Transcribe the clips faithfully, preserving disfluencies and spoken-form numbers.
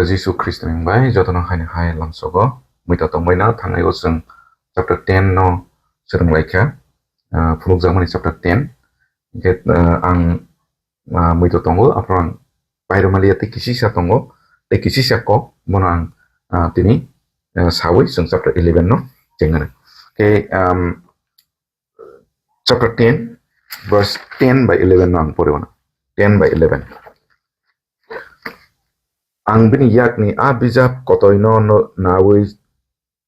Jisu Khristoni mung bai jotono haino hai lamsogo. Muitu tongbaino thangnaio chwng chapter ten no swrwnglaikha, ah, phunukjakmani chapter ten. Hinkhe, ah, ang, ah, muitu tongo, aphuru ang pairwmaliya tei kisisa tongo, tei kisisa kok, bono ang, ah, tini, ah, sawi chwng chapter eleven no chengnai. Khe, um, chapter ten, verse ten by eleven no ang poriwano. Ten by eleven. Ang bini yakni a bijap kotoino no nawi,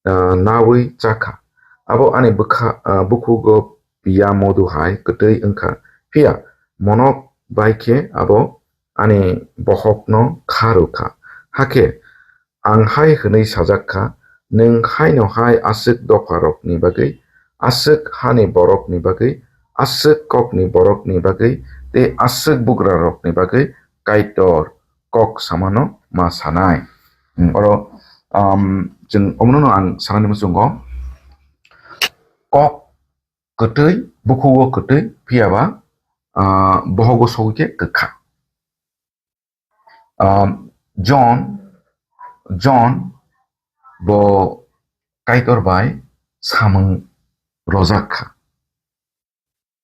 ah, nawi chakha. Abo ani bwkha, ah, bukhugo piya modu hai kwtwi wngkha. Phiya monok bai khe abo ani bohokno kha rw kha. Hakhe ang hai hwnwi sajak kha, "Nwng haino hai aswk dopharokni bagwi, aswk hani borokni bagwi, aswk kokni borokni bagwi tei aswk bugrarokni bagwi Kaitor kok samano ma sanai." Hmm, oro, um, chwng omono ang sanani muchungo kok kwtwi, bukhugo kwtwi, phiyaba, ah, bohogo sogwi khe kwkha. Um, John, John bo Kaitor bai samung rojak kha.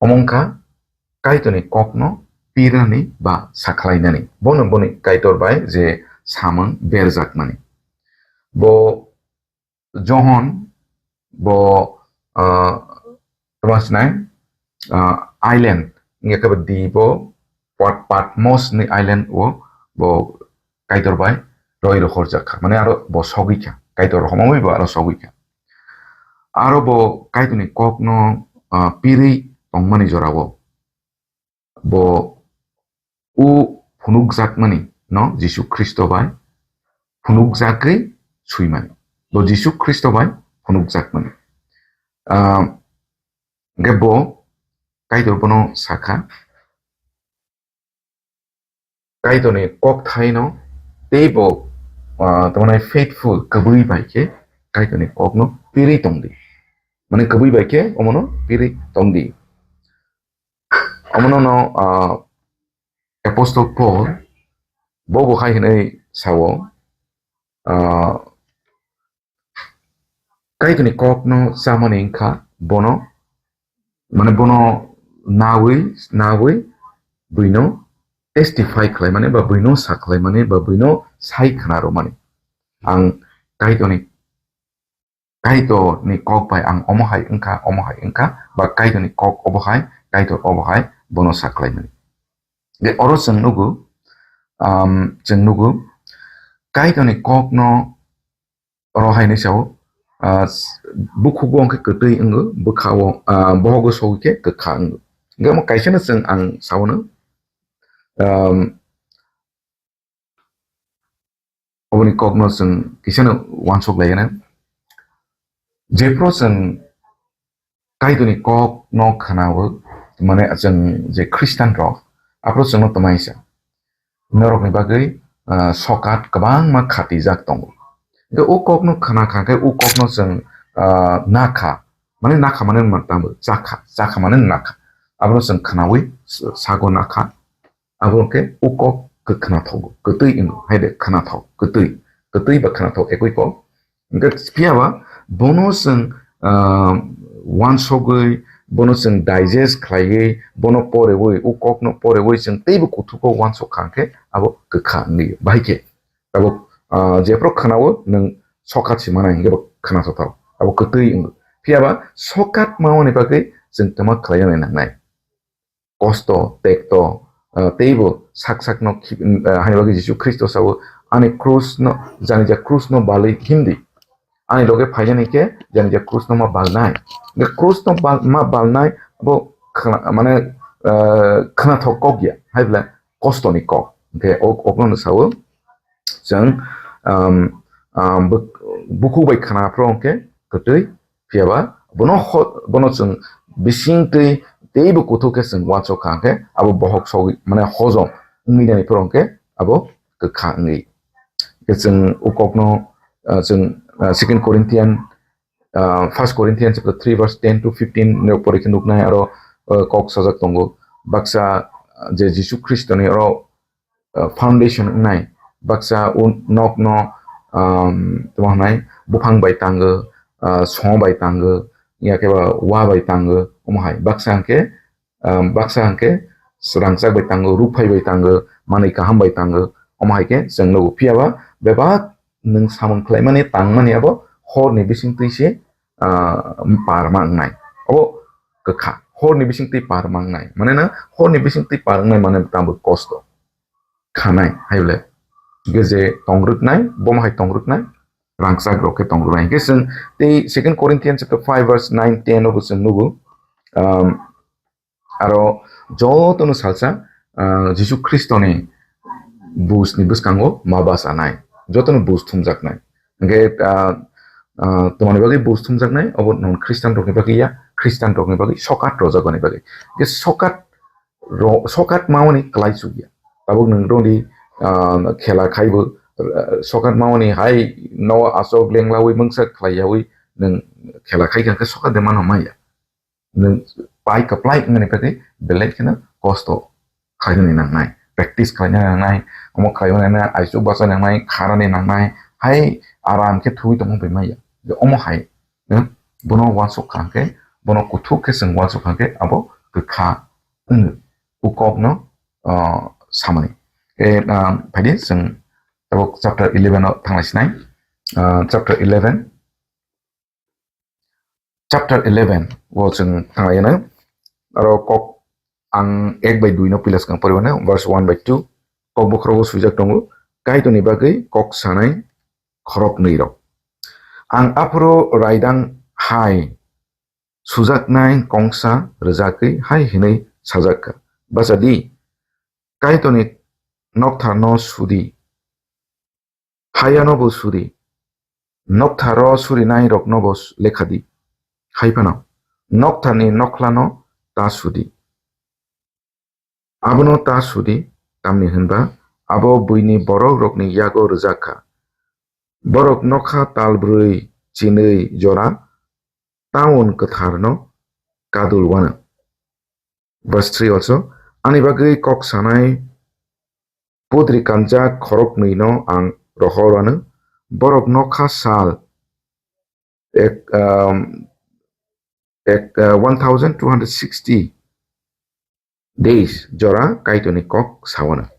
Omo wngkha Kaitorni kokno pirnani ba sakhlainani. Bono boni Kaitor bai je samung berjakmani. Bo Johon bo, ah, tamo sinai, ah, island, wngya khe bo di bo Pat-, Patmos ni island o bo Kaitor bai roi rohorjak kha. Mane aro bo sogwi kha. Kaitor rohormani bo aro sogwi kha. Aro bo Kaitorni kokno, ah, pirwi tongmani jorao bo u phunukjakmani no Jisu Khristo bai phunukjagwi swimani. Bo Jisu Khristo bai phunukjakmani. Ah, hwnkhe bo Kaitor bono sakha, Kaitorni kokthaino tei bo, ah, tamani faithful kwbwi bai khe Kaitorni kokno pirwi tongdi. Mane kwbwi bai khe omono pirwi tongdi. Omono no, ah, Apostle Paul bo bo hai hwnwi sao, ah, Kaitorni kokno chamani wngkha bono, mane bono nawi, nawi buino testify khlaimani ba buino sa khlaimani ba buino sai khna rwmani. Ang Kaitorni, Kaitorni kok bai ang omo hai wngkha, omo hai wngkha, ba Kaitorni kok obo hai, Kaitor obo hai, bono sa khlaimani. De oro chwng nugo, um, chwng nugo, Kaitorni kokno oro hai ni sao, ah, s-, bukhugo hwnkhe kwtwi wngo, bwkhao, ah, bohogo sogwi khe kwkha wngo. Hwnkhe omo kaisa no chwng ang sao no, um, oboni kokno chwng kisa no uansuk lai gana. Jephru chwng Kaitorni kokno khwnao, mane chwng je Khristian rok, aphuru chwngno twmaisa norokni bagwi, ah, sokat kwbangma khatijak tongo. Hwnkhe o kokno khna kha khe o kokno chwng, ah, nakha, mane nakha mane ma tamo chakha, chakha mane nakha. Abono chwng khnawi s-, sago nakha. Abo hwnkhe o kok khe khnathok, kwtwi wngkha, hai de khnathok, kwtwi, kwtwi ba khnathok ekwi kok. Hwnkhe phiya ba bono chwng, ah, uansugwi, bono chwng digest khlaiwi, bono porewi, o kokno porewi chwng teibo kuthuk o uansuk kha hwnkhe abo kwkha wngwi. Bahai khe tabuk, ah, jephru khwnao nwng sokat se manai hwnkhe bo khnathok thok, abo kwtwi wngo. Phiya ba sokat mamani bagwi chwng tama khlai nangnai. Kosto, tekto, ah, teibo sak sakno khi-, ah, hani bagwi Jisu Khristo sao, "Ani krus no, jani ja krus no balwi himdi. Ani loge phainani khe jani ja krus no ma balnai." Hwnkhe krus no bal-, ma balnai bo khna-, mane, ah, khnathok kok ya, hai bwle kostoni kok. Hwnkhe ok-, okno no sao, chwng, um, um, buk-, bukhuk bai khna phuru hwnkhe kwtwi, phiya ba bono ho-, bono chwng bising twi teibo kuthuk khe chwng uansuk kha hwnkhe abo bohok sogwi mane hojom wngwi nani phuru hwnkhe abo kwkha wngwi. Hwnkhe chwng o kokno, ah, chwng, ah, Second Corinthian, ah, First Corinthians chapter three verse ten to fifteen no pore khe nuknai aro, ah, kok sajak tongo. Baksa, ah, je Jisu Khristoni oro, ah, foundation wngnai, baksa o nokno, um, tamo hwnai, buphang bai tango, uh, song bai tango, ya khe ba wa bai tango, omo hai. Baksa hwnkhe, um, baksa hwnkhe rangchak bai tango, rukphai bai tango, manwi kaham bai tango, omo hai khe chwng nugo. Phiya ba bebak nwng samung khlaimani tangmani abo horni bisingtwi se, ah, parma wngnai. Abo kwkha, horni bisingtwi parma wngnai. Mane na horni bisingtwi par wngnai mane tamo kosto. Khanai, hai le. Ge je tongrwknai, bomo hai tongrwknai, rangchak rok khe tongrwknai. Hingke chwng tei Second Corinthians chapter five verse nine, ten o bo chwng nugo. Um, Aro jotono salsa, ah, Jisu Khristoni bujni bwskango ma bachanai, jotono buj thumjaknai. Hingke, ah, ah, tomoni bagwi buj thumjaknai, obo non Khristan rokni bagwi ya, Khristan rokni bagwi sokat rojak rokni bagwi. Hingke sokat ro-, sokat mawani kwlai chukya. Tabuk nwng roni, ah, khela khaibo, ah, sokat mawani hai no asok lenglawi mungsa khlaiyawi nwng khela khai kha, hingke sokat de mano maya. Nwng pai kwplai wngmani bagwi belai kheno kosto khlainani nangnai, practice khlaina nangnai, omo khlaina nangnai, aichuk bacha nangnai, kharani nangnai, hai aram khe thugwi tongma bai maya. Je omo hai, eh, bono uansuk kha hwnkhe, bono kuthuk khe chwng uansuk kha hwnkhe abo kwkha wngwi o kokno, ah, samani. Eh, ah, phaidi chwng tabuk chapter eleven o thanglai sinai. Ah, chapter eleven, chapter eleven o chwng thanglai nai. Aro kok ang ek bai dui no pila swkang poriwi nai, verse one bai two. Kok bokhorogo swijak tongo, Kaitorni bagwi kok sanai khoroknwi rok. Ang aphuru raidang hai sujaknai kongsa rwjagwi hai hwnwi sajak kha, Bacha di, Kaitorni noktharno su di, hayano bo su di, noktharo surinairokno bo lekha di, hai phano noktharni nokhlano ta su di. Abono ta su di, tamni hwnba abo buini borokrokni yago rwjak kha. Borok nokha tal brwi chinwi jora taun kwtharno kadul wano. Verse three also, ani bagwi kok sanai pudri kanjak khoroknwino ang rohor wano, borok nokha sal ek, um, ek, uh, one thousand two hundred sixty days jora Kaitorni kok sawano.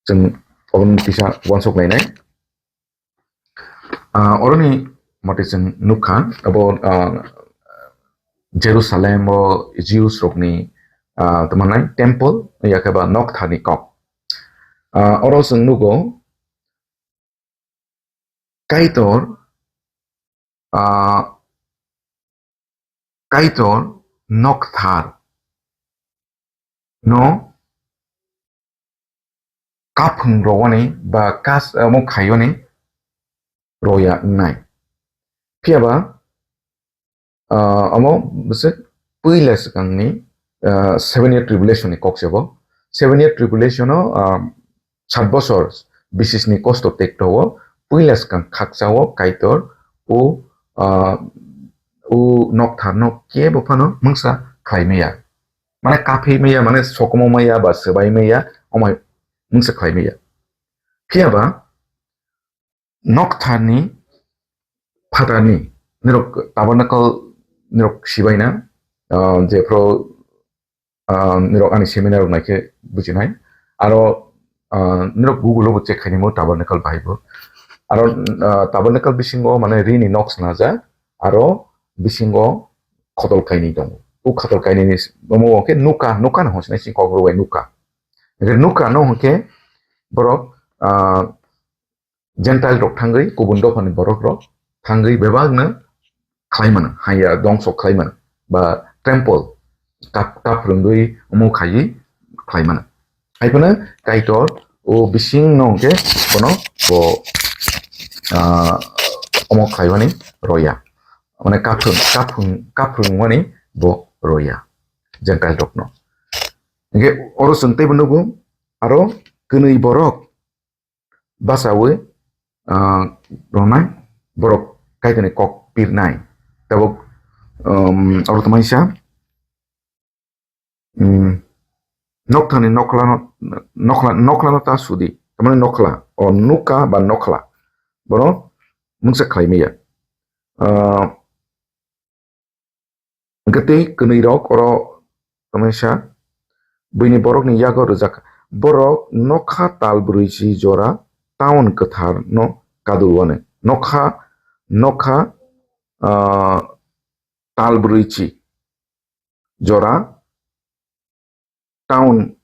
Chwng oboni kisa uansuk lainai. Ah, oroni mote chwng nukha, abo, ah, Jerusalem o Jews rokni, ah, tamo nai temple, yakhe ba nokthani kok. Ah, oro chwng nugo, Kaitor, ah, Kaitor nokthar no kaphwng rowani ba kas, omo khaiwani roya wngnai. Phiya ba, ah, omo bwswk puila swkangni, ah, seven year tribulation ni kok se bo. Seven year tribulation o, ah, sat bosor bisisni kosto tekto o puila swkang khaksa o Kaitor o, ah, o nokthar no kebo phano mungsa khlai maya. Mane kaphwi maya, mane sokomo maya ba swbai maya, omo hai mungsa khlai maya. Phiya ba noktharni phatarni nirok tabernacle nirok sibaina, ah, jephru, ah, nirok ani seminar rok naikhe bujinai. Aro, ah, nirok Google o bo check khainimo tabernacle bahai bo. Aro, ah, tabernacle bisingo mane rini nok snajak, aro bisingo khotol kainwi tongo. O khotol kainwini omo khe nuka, nuka no hwnsinai chini Kokborok bai nuka. Hwnkhe nuka no hwnkhe borok, ah, Gentile rok thangwi, kubun dophani borok rok thangwi bebakno khlai mano, haya dongso khlai mano, ba temple kap-, kaphwrwngwi omo khaiwi khlai mano. Hai phano Kaitor o bising no hwnkhe bono bo, ah, omo khlaiwani roya. Mane kaphwrwng, kaphwrwng, kaphwrwngmani bo roya Gentile rokno. Hwnkhe oro chwng teibo nugo, aro kwnwi borok bachawi, ah, rwnai borok Kaitorni kok pirnai. Tabuk, um, oro tongmani sa, um, nokthani nokhlano, nokhla-, nokhlano ta sudi. mane nokhla, o nukha ba nokhla, bono mungsa khlai maya. Ah, hwnkhe tei kwnwi rok oro tongmani sa, buini borokni yago rwjak, borok nokha tal brwichi jora town kwthar no kadulwano, nokha, nokha, ah, tal brwichi jora town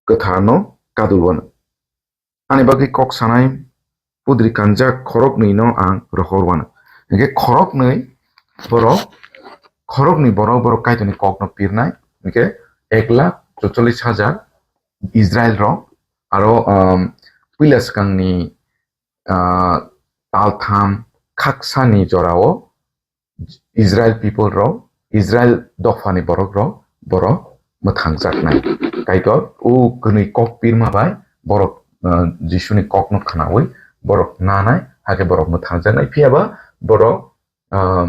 kwthar no kadulwano. Ani bagwi kok sanai pudri kanjak khoroknwi no ang rohor wano. Hwnkhe khoroknwi borok, khoroknwi borok, borok Kaitorni kok no pirnai. Hwnkhe ek lakh chocholish hajar Israel rok, aro, um, puila swkangni, uh, taltham khaksani jorao Israel people rok, Israel dophani borok rok, borok mwthangjaknai. Kaitor o kwnwi kok pirma bai borok, uh, Jisuni kokno khnaui borok nanai, hakhe borok mwthangjaknai. Phiya ba borok, uh,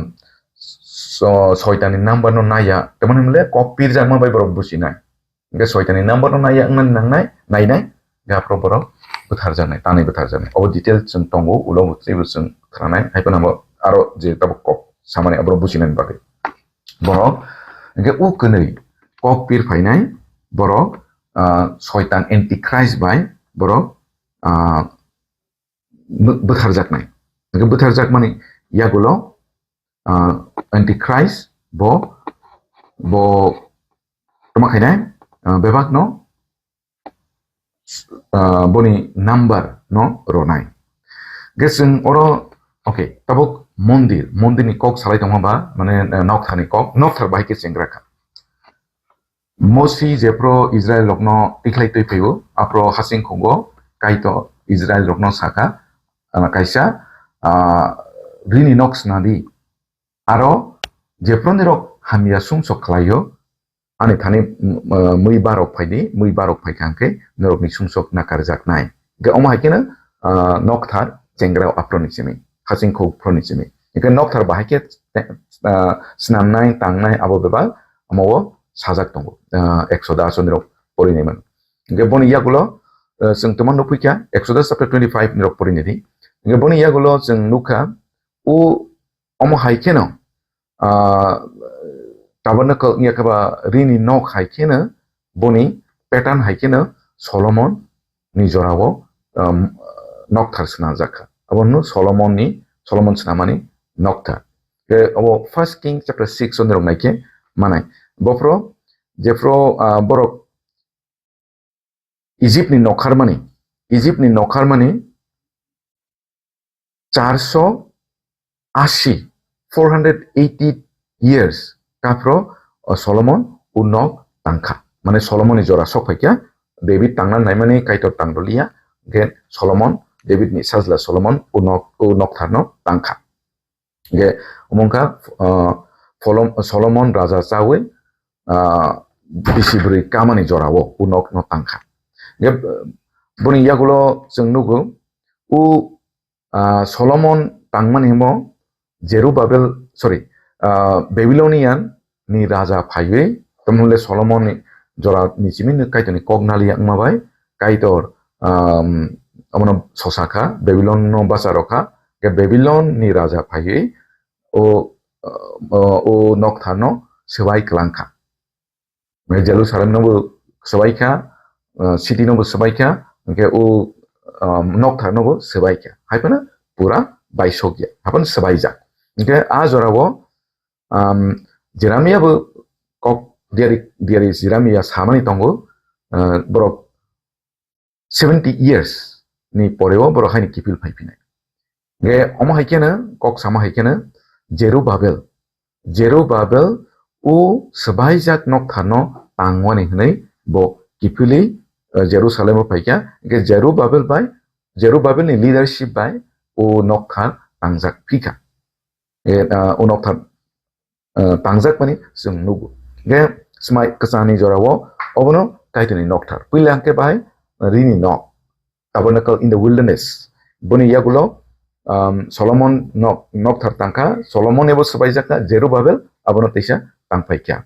so-, soitanni number no naiya, tamo hinmale kok pirjakma bai borok businai. Hingke soitani number no naiya wngnani nangnai, nainai, hingke aphuru borok bwtharjaknai, tanwi bwtharjaknai. Obo detail chwng tongo, ulo bo teibo chwng khwnanai, hai phano bo aro je tabuk kok samani aborok buchinani bagwi. Borok hingke o kwnwi kok pir phainai, borok, ah, soitan antichrist bai borok, ah, bw-, bwtharjaknai. Hingke bwtharjakmani yagulo, ah, antichrist bo, bo toma khainai, ah, bebakno, ah, boni number no ronai. Hingke chwng oro, okay, tabuk mondir, mondirni kok salai tongma ba, mane, ah, nokthani kok, nokthar bahai khe chengra kha. Mosi jephru Israel rokno tikhlai twi phaio, aphru hasing khungo Kaitor Israel rokno sakha, ah, kaisa, ah, rini nok swnadi. Aro jephru nirok hamya sumsok khlaio, ani thani, mm, ah, mui barok phaidi, mui barok phaikha hwnkhe norokni sumsok nakarjaknai. Hwnkhe omo hai kheno, ah, nokthar chengra aphru ni simi, hasing khuk phru ni simi. Hingke nokthar bahai khe, ah, snamnai, tangnai abo bebak omo o sajak tongo, ah, Exodus o nirok porinai mano. Hingke boni yagulo, ah, chwng tongma nukphi kha, Exodus chapter twenty-five nirok porinai di. Hingke boni yagulo chwng nukha, o omo hai kheno, ah, tabernacle wngya khe ba rini nok hai kheno boni pattern hai kheno Solomon ni jorao, um, nokthar swnamjak kha. Abono Solomon ni, Solomon swnamani nokthar. Ke abo First King chapter six o nirok naikhe manai. Bophro, jephro, ah, borok Egypt ni nokharmani, Egypt ni nokharmani charso asi, four hundred eighty years kaphro, o Solomon o nok tangkha. Mane Solomon ni jora sok phaikha, David tangna naimani Kaitor tangdoliya, hingke Solomon, David ni sajla Solomon o nok, o noktharno tangkha. Hingke omo wngkha, ah, Folom-, Solomon raja chawi, ah, bisi bwrwi kamani jorao o nokno tangkha. Hingke, boni yagulo chwng nugo, o ah, Solomon tangmani himo Jerubabel, sorry, ah, Babylonian ni raja phaiwi, tamo hwnle Solomon ni jora ni simi no Kaitor ni kok naliya wngma bai, Kaitor, um, omono sosa kha, Babylon no bacha rw kha, ke Babylon ni raja phaiwi o, o, o nokthar no swbai kwlang kha. Hingke Jerusalem no bo swbai kha, ah, city no bo swbai kha, hingke o, ah, nokthar no bo swbai kha. Hai phano pura baisok ya, hai phano swbaijak. Hingke a jora o, um, Jeremia bo kok diari, diari Jeremia samani tongo, ah, borok seventy years ni poreo borok haino kiphil phai phinai. Ge omo hai kheno, kok samo hai kheno, Jerubabel. Jerubabel o swbaijak nokthar no tangwani hwnwi bo kiphilwi, eh, Jerusalem o phaikha. Ge Jerubabel bai, Jerubabel ni leadership bai o nokthar tangjak phikha. E, ah, o nokthar, ah, tangjakmani chwng nugo. Hingke swmai kwchangni jorao obono Kaitorni nokthar. Puila hingke bahai rini nok, tabernacle in the wilderness. Boni yagulo, um, Solomon nok, nokthar tangkha, Solomon ebo swbaijakha, Jerubabel abono teisa tangphaikha.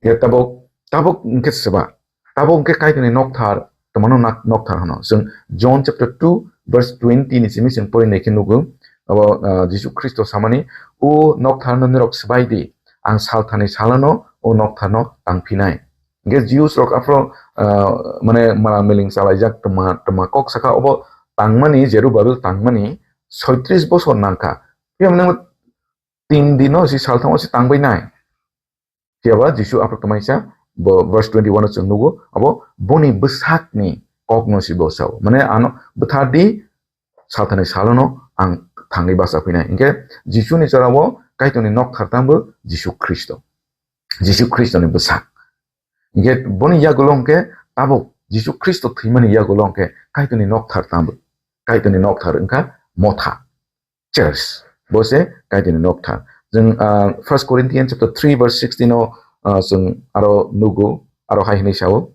Hingke tabuk, tabuk hingke swba, tabuk hingke Kaitorni nokthar Tomano nak-, nokthar hano. Chwng John chapter two verse twenty ni simi chwng pori nai khe nugo. Abo, ah, Jisu Khristo samani, "O nokthar no norok swbai di, ang salthani salano o nokthar no tangphinai." Hingke Jews rok aphro, ah, mane mala miling chalaijak tongma, tongma kok saka obo tangmani, Jerubabel tangmani soitris bosor nangkha. Phiya mane tin dino si salthamo si tangbai nai. Phiya ba Jisu aphro tongmani sa bo verse twenty-one o chwng nugo, abo boni bwsakni kokno si bo sao. Mane ano bwthar di, salthani salono ang thangwi bacha phinai. Hingke Jisuni jorao Kaitorni nokthar tambo Jisu Khristo. Jisu Khristoni bwsak. Hingke boni yagulo hingke tabuk Jisu Khristo thwimani yagulo hingke Kaitorni nokthar tambo. Kaitorni nokthar wngkha motha. Church. Bo se Kaitorni nokthar. Chwng, ah, First Corinthians chapter three verse sixteen o, ah, chwng aro nugo, aro hai hwnwi sao,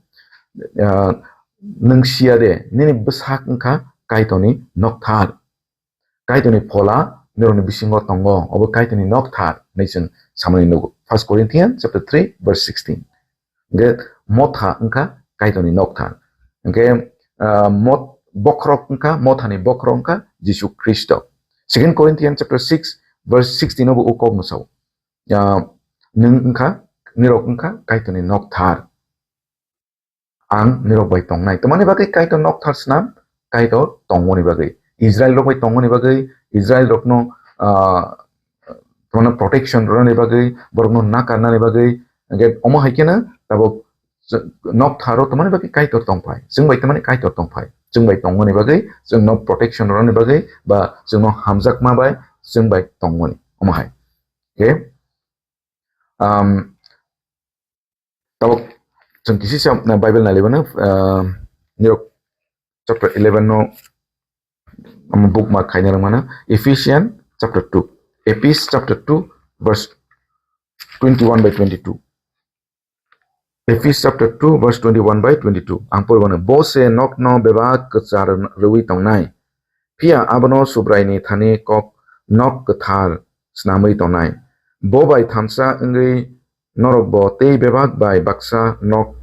ah, "Nwng siya de, nini bwsak wngkha Kaitorni nokthar. Kaitorni phola norokni bisingo tongo, obo Kaitorni nokthar," hwnwi chwng samani nugo. First Corinthians chapter three verse sixteen. Hingke motha wngkha Kaitorni nokthar. Hingke, ah, mot-, bokhorok wngkha, mothani bokhorok wngkha Jisu Khristo. Second Corinthians chapter six verse sixteen o bo o kokno sao. Ah, "Nwng wngkha, nirok wngkha Kaitorni nokthar. Ang nirok bai tongnai." Tamani bagwi Kaitor nokthar swnam, Kaitor tongmani bagwi. Israel rok bai tongmani bagwi, Israel rokno, ah, tamano protection rwnani bagwi, borokno nakarnani bagwi, hingke omo hai kheno tabuk noktharo tamani bagwi Kaitor tongphai, chwng bai tamani Kaitor tongphai, chwng bai tongmani bagwi, chwngno protection rwnani bagwi, ba chwngno hamjakma bai chwng bai tongmani, omo hai. Okay? Um, tabuk chwng kisi sa, na, Bible nai laibano, ah, nirok chapter eleven no, amo bookmark khaina rwmano, Ephesians chapter two. Ephes chapter two verse twenty-one by twenty-two. Ephes chapter two verse twenty-one by twenty-two. Ang pori mano, "Bo se nokno bebak kwchar rwi tongnai. Phiya abono Subraini thani kok nok kwthar snamwi tongnai. Bo bai thansa wngwi norokbo tei bebak bai baksa nok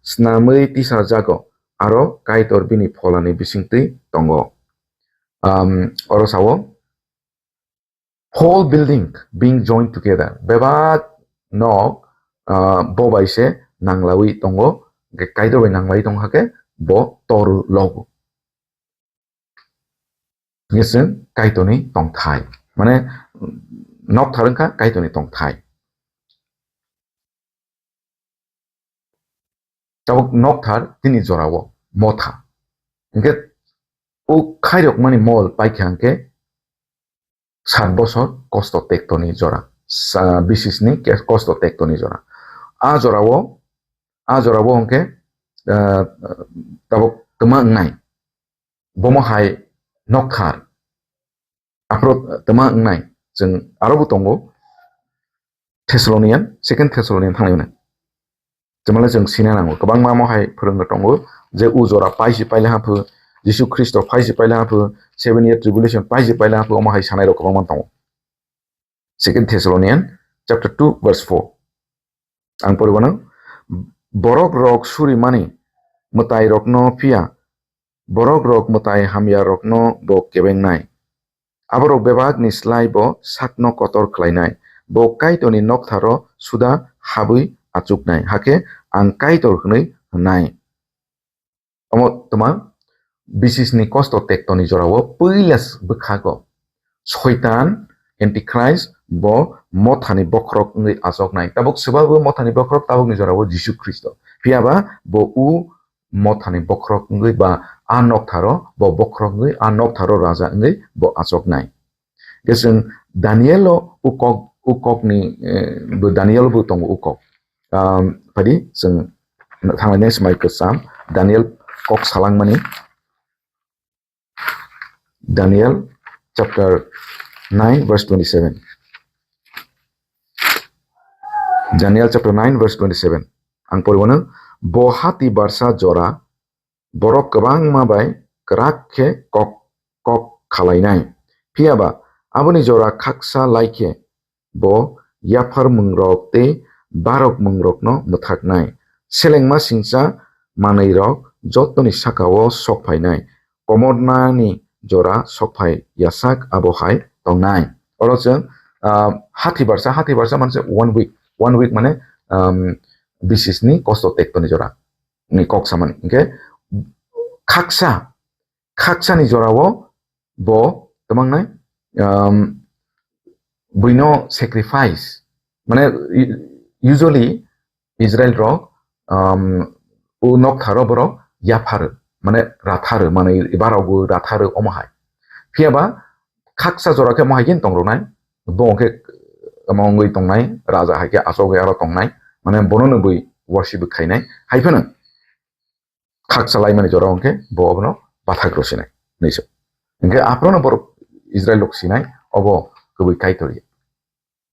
snamwi tisajago, aro Kaitor bini pholani bisingtwi tongo." Um, oro sao, "Whole building being joined together." Bebak nok, ah, bo bai se nanglawi tongo, hingke Kaitor bai nanglawi tong hakhe bo toru logo. Hingke chwng Kaitorni tongthai. Mane, nokthar wngkha Kaitorni tongthai. Tabuk nokthar tini jorao motha. Hingke o khairokmani mol paikha hingke sat bosor kosto tektoni jora. Sa-, bisisni ke kosto tektoni jora. A jorao, a jorao hingke, ah, tabuk twma wngnai. Bomo hai nokthar. Aphro twma wngnai. Chwng aro bo tongo. Thessalonian, Second Thessalonian thanglai mano. Chwmale chwng sina nango. Kwbangma mo hai phwrwngwi tongo je u jora paisi paila haphu, Jisu Khristo paisi paila haphu, seven year tribulation paisi paila haphu, omo hai sanai rok kwbangma tongo. Second Thessalonian chapter two verse four. Ang poriwano, "Borok rok surimani mwtai rokno phiya, borok rok mwtai hamya rokno bo kebengnai. Aborok bebak ni slai bo sakno kotor khlainai. Bo Kaitorni noktharo suda habwi achuknai. Hakhe ang Kaitor hwnwi hwnnai." Omo twma bisisni kosto tektoni jorao puila s-, bwkhago Soitan, Antichrist, bo mothani bokhorok wngwi achoknai. Tabuk swbabo mothani bokhorok, tabukni jorao Jisu Khristo. Phiya ba bo u mothani bokhorok wngwi ba a noktharo bo bokhorok wngwi a noktharo raja wngwi bo achoknai. Hingke chwng Daniel o u kok, u kokni, eh, bo Daniel bo tongo u kok. Um, phadi chwng thanglainai swmai kwcham Daniel kok salangmani. Daniel chapter nine verse twenty-seven. Daniel chapter nine verse twenty-seven. Ang poriwano, "Bo hati barsa jora borok kwbangma bai kwrak khe kok, kok khalainai. Phiya ba aboni jora khaksa lai khe bo yapharmungrok tei barokmungrokno mwthaknai. Selengma singcha manwirok jotoni saka-o sok phainai, komornani jora sok phai yasak abo hai tongnai. Oro chwng, ah, hathi barsa, hathi barsa manse one week, one week mane, um, bisisni kosto tektoni jora ni kok samani. Hingke khaksa, khaksani jorao bo tamangnai, um, buino sacrifice, mane u-, usually Israel rok, um, u noktharo borok yapharo, mane ratharo, mane ibarogo ratharo omo hai. Phiya ba khaksa jora khe omo hai khe tong rwnai, bo hwnkhe omo wngwi tongnai, raja hai khe aswk aro tongnai, mane bono no bui worship khainai, hai phano khaksa laimani jora hwnkhe bo abono bathak rw sinai, hinwi se. Hwnkhe aphrono borok Israel rok sinai, obo kwbwi Kaitor ya.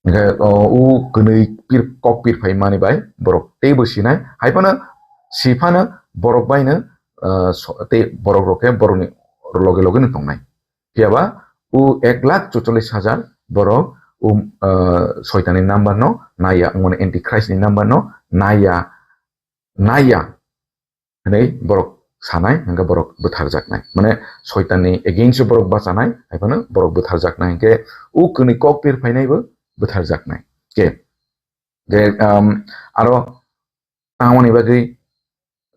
Hwnkhe, o, u kwnwi pir, kok pir phai mani bai borok teibo sinai, hai phano si phano borok baino, ah, so-, tei borok rok khe borokni loge loge no tongnai. Phiya ba u ek lakh chuchollis hajar borok u, ah, soitani number no naiya, wngmani antichrist ni number no naiya, naiya hinwi borok sanai, hwnkhe borok bwtharjaknai. Mane soitanni against o borok bachanai, hai phano borok bwtharjaknai. Hwnkhe u kwnwi kok pir phainaibo bwtharjaknai. Ke, je, um, aro tamoni bagwi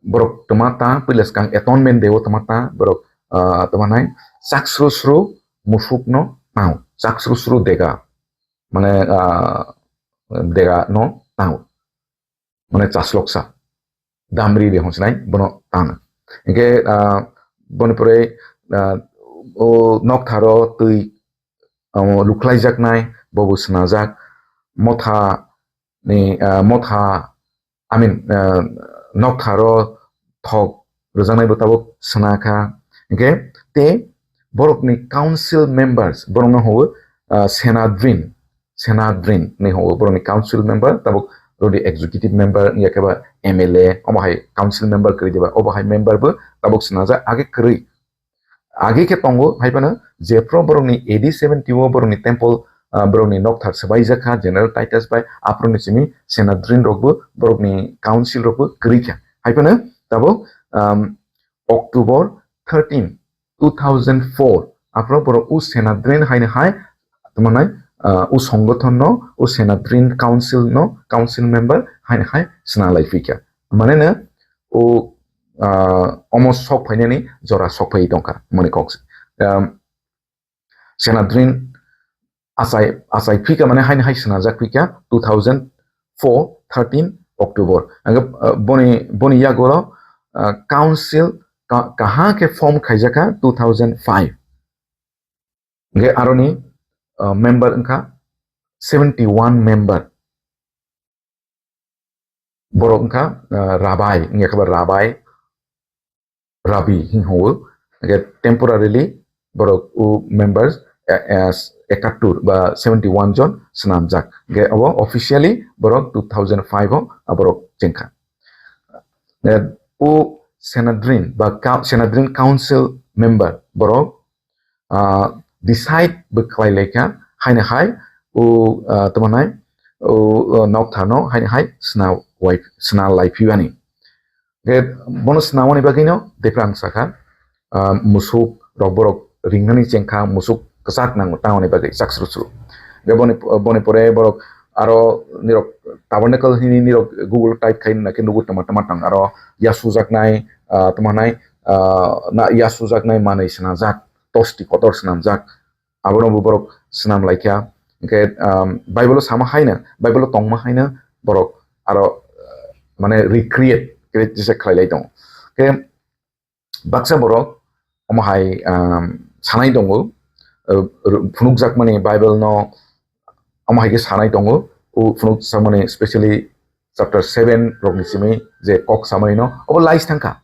borok twma ta, puila swkang atonement day o twma ta, borok, ah, twma nai chak sru sru musuk no tao, chak sru sru dega, mane, ah, dega no tao. Mane chasloksa damri de hwnsinai bono tang. Hingke, ah, boni pore, ah, o noktharo twi, ah, luklaijaknai, bobo swnajak, motha ni, ah, motha, I mean, ah, noktharo thok rwjaknai bo tabuk swnakha. Hingke te borokni council members, borokno hwnwi, ah, Sanhedrin, Sanhedrin ni hwnwi borokni council member, tabuk rodi executive member, ya khe ba M L A, omo hai council member kwrwi diba, obo hai member bo tabuk swnajak, age kwrwi. Age khe tongo, hai phano jephru borokni A D seventy o borokni temple, ah, borokni nokthar swbaijak kha General Titus bai, aphuru ni simi Sanhedrin rok bo borokni council rok bo kwrwi kha. Hai phano tabuk, um, October thirteen, two thousand four, aphuru borok u Sanhedrin haino hai, tamo nai, ah, u songothon no, u Sanhedrin Council no, council member haino hai swnalai phi kha. Mane no, u, ah, omo sok phainani jora sok phai tongkha, mani kok se. Um, Sanhedrin achai, achai phika mane haino hai swnajak phika two thousand four, thirteen October. Ang, ah, boni, boni yago, ah, council ka-, kaha khe form khaijaka two thousand five. Hingke aroni, ah, member wngkha seventy one member. Borok wngkha, ah, rabai, wngya khe ba rabai, rabi hing hwngo. Hingke temporarily borok u members, eh, eh, ekattur ba seventy one jon swnamjak. Hingke abo officially borok two thousand five o aborok chengkha. Eh, u Sanhedrin ba Ka-, Sanhedrin Council member borok, ah, decide bo khlai laikha, haino hai, o, ah, tamo nai, o, o, nokthar no haino hai sna wai, sna lai phiwani. Ke bono sna wani bagwi no, tei phrang sakha, ah, musuk rok borok ringnani chengkha, musuk kwchak nango, tangoni bagwi chak sru sru. Ke boni, boni pore borok aro nirok tabernacle hini nirok Google type khai na ke nugu tama tama tang aro yasujaknai, ah, tamo nai, ah, na yasujaknai manwi swnajak, tosti kotor swnamjak, abono bo borok swnam laikha. Hingke, um, Bible o sama haino, Bible o tongma haino borok aro, uh, mane recreate, create jesa khlai lai tongo. Hingke baksa borok omo hai, um, sanai tongo, uh, phunukjakmani Bible no omo hai khe sanai tongo, o phunukjakmani specially chapter seven rokni simi je kok samani no, obo lais thangkha.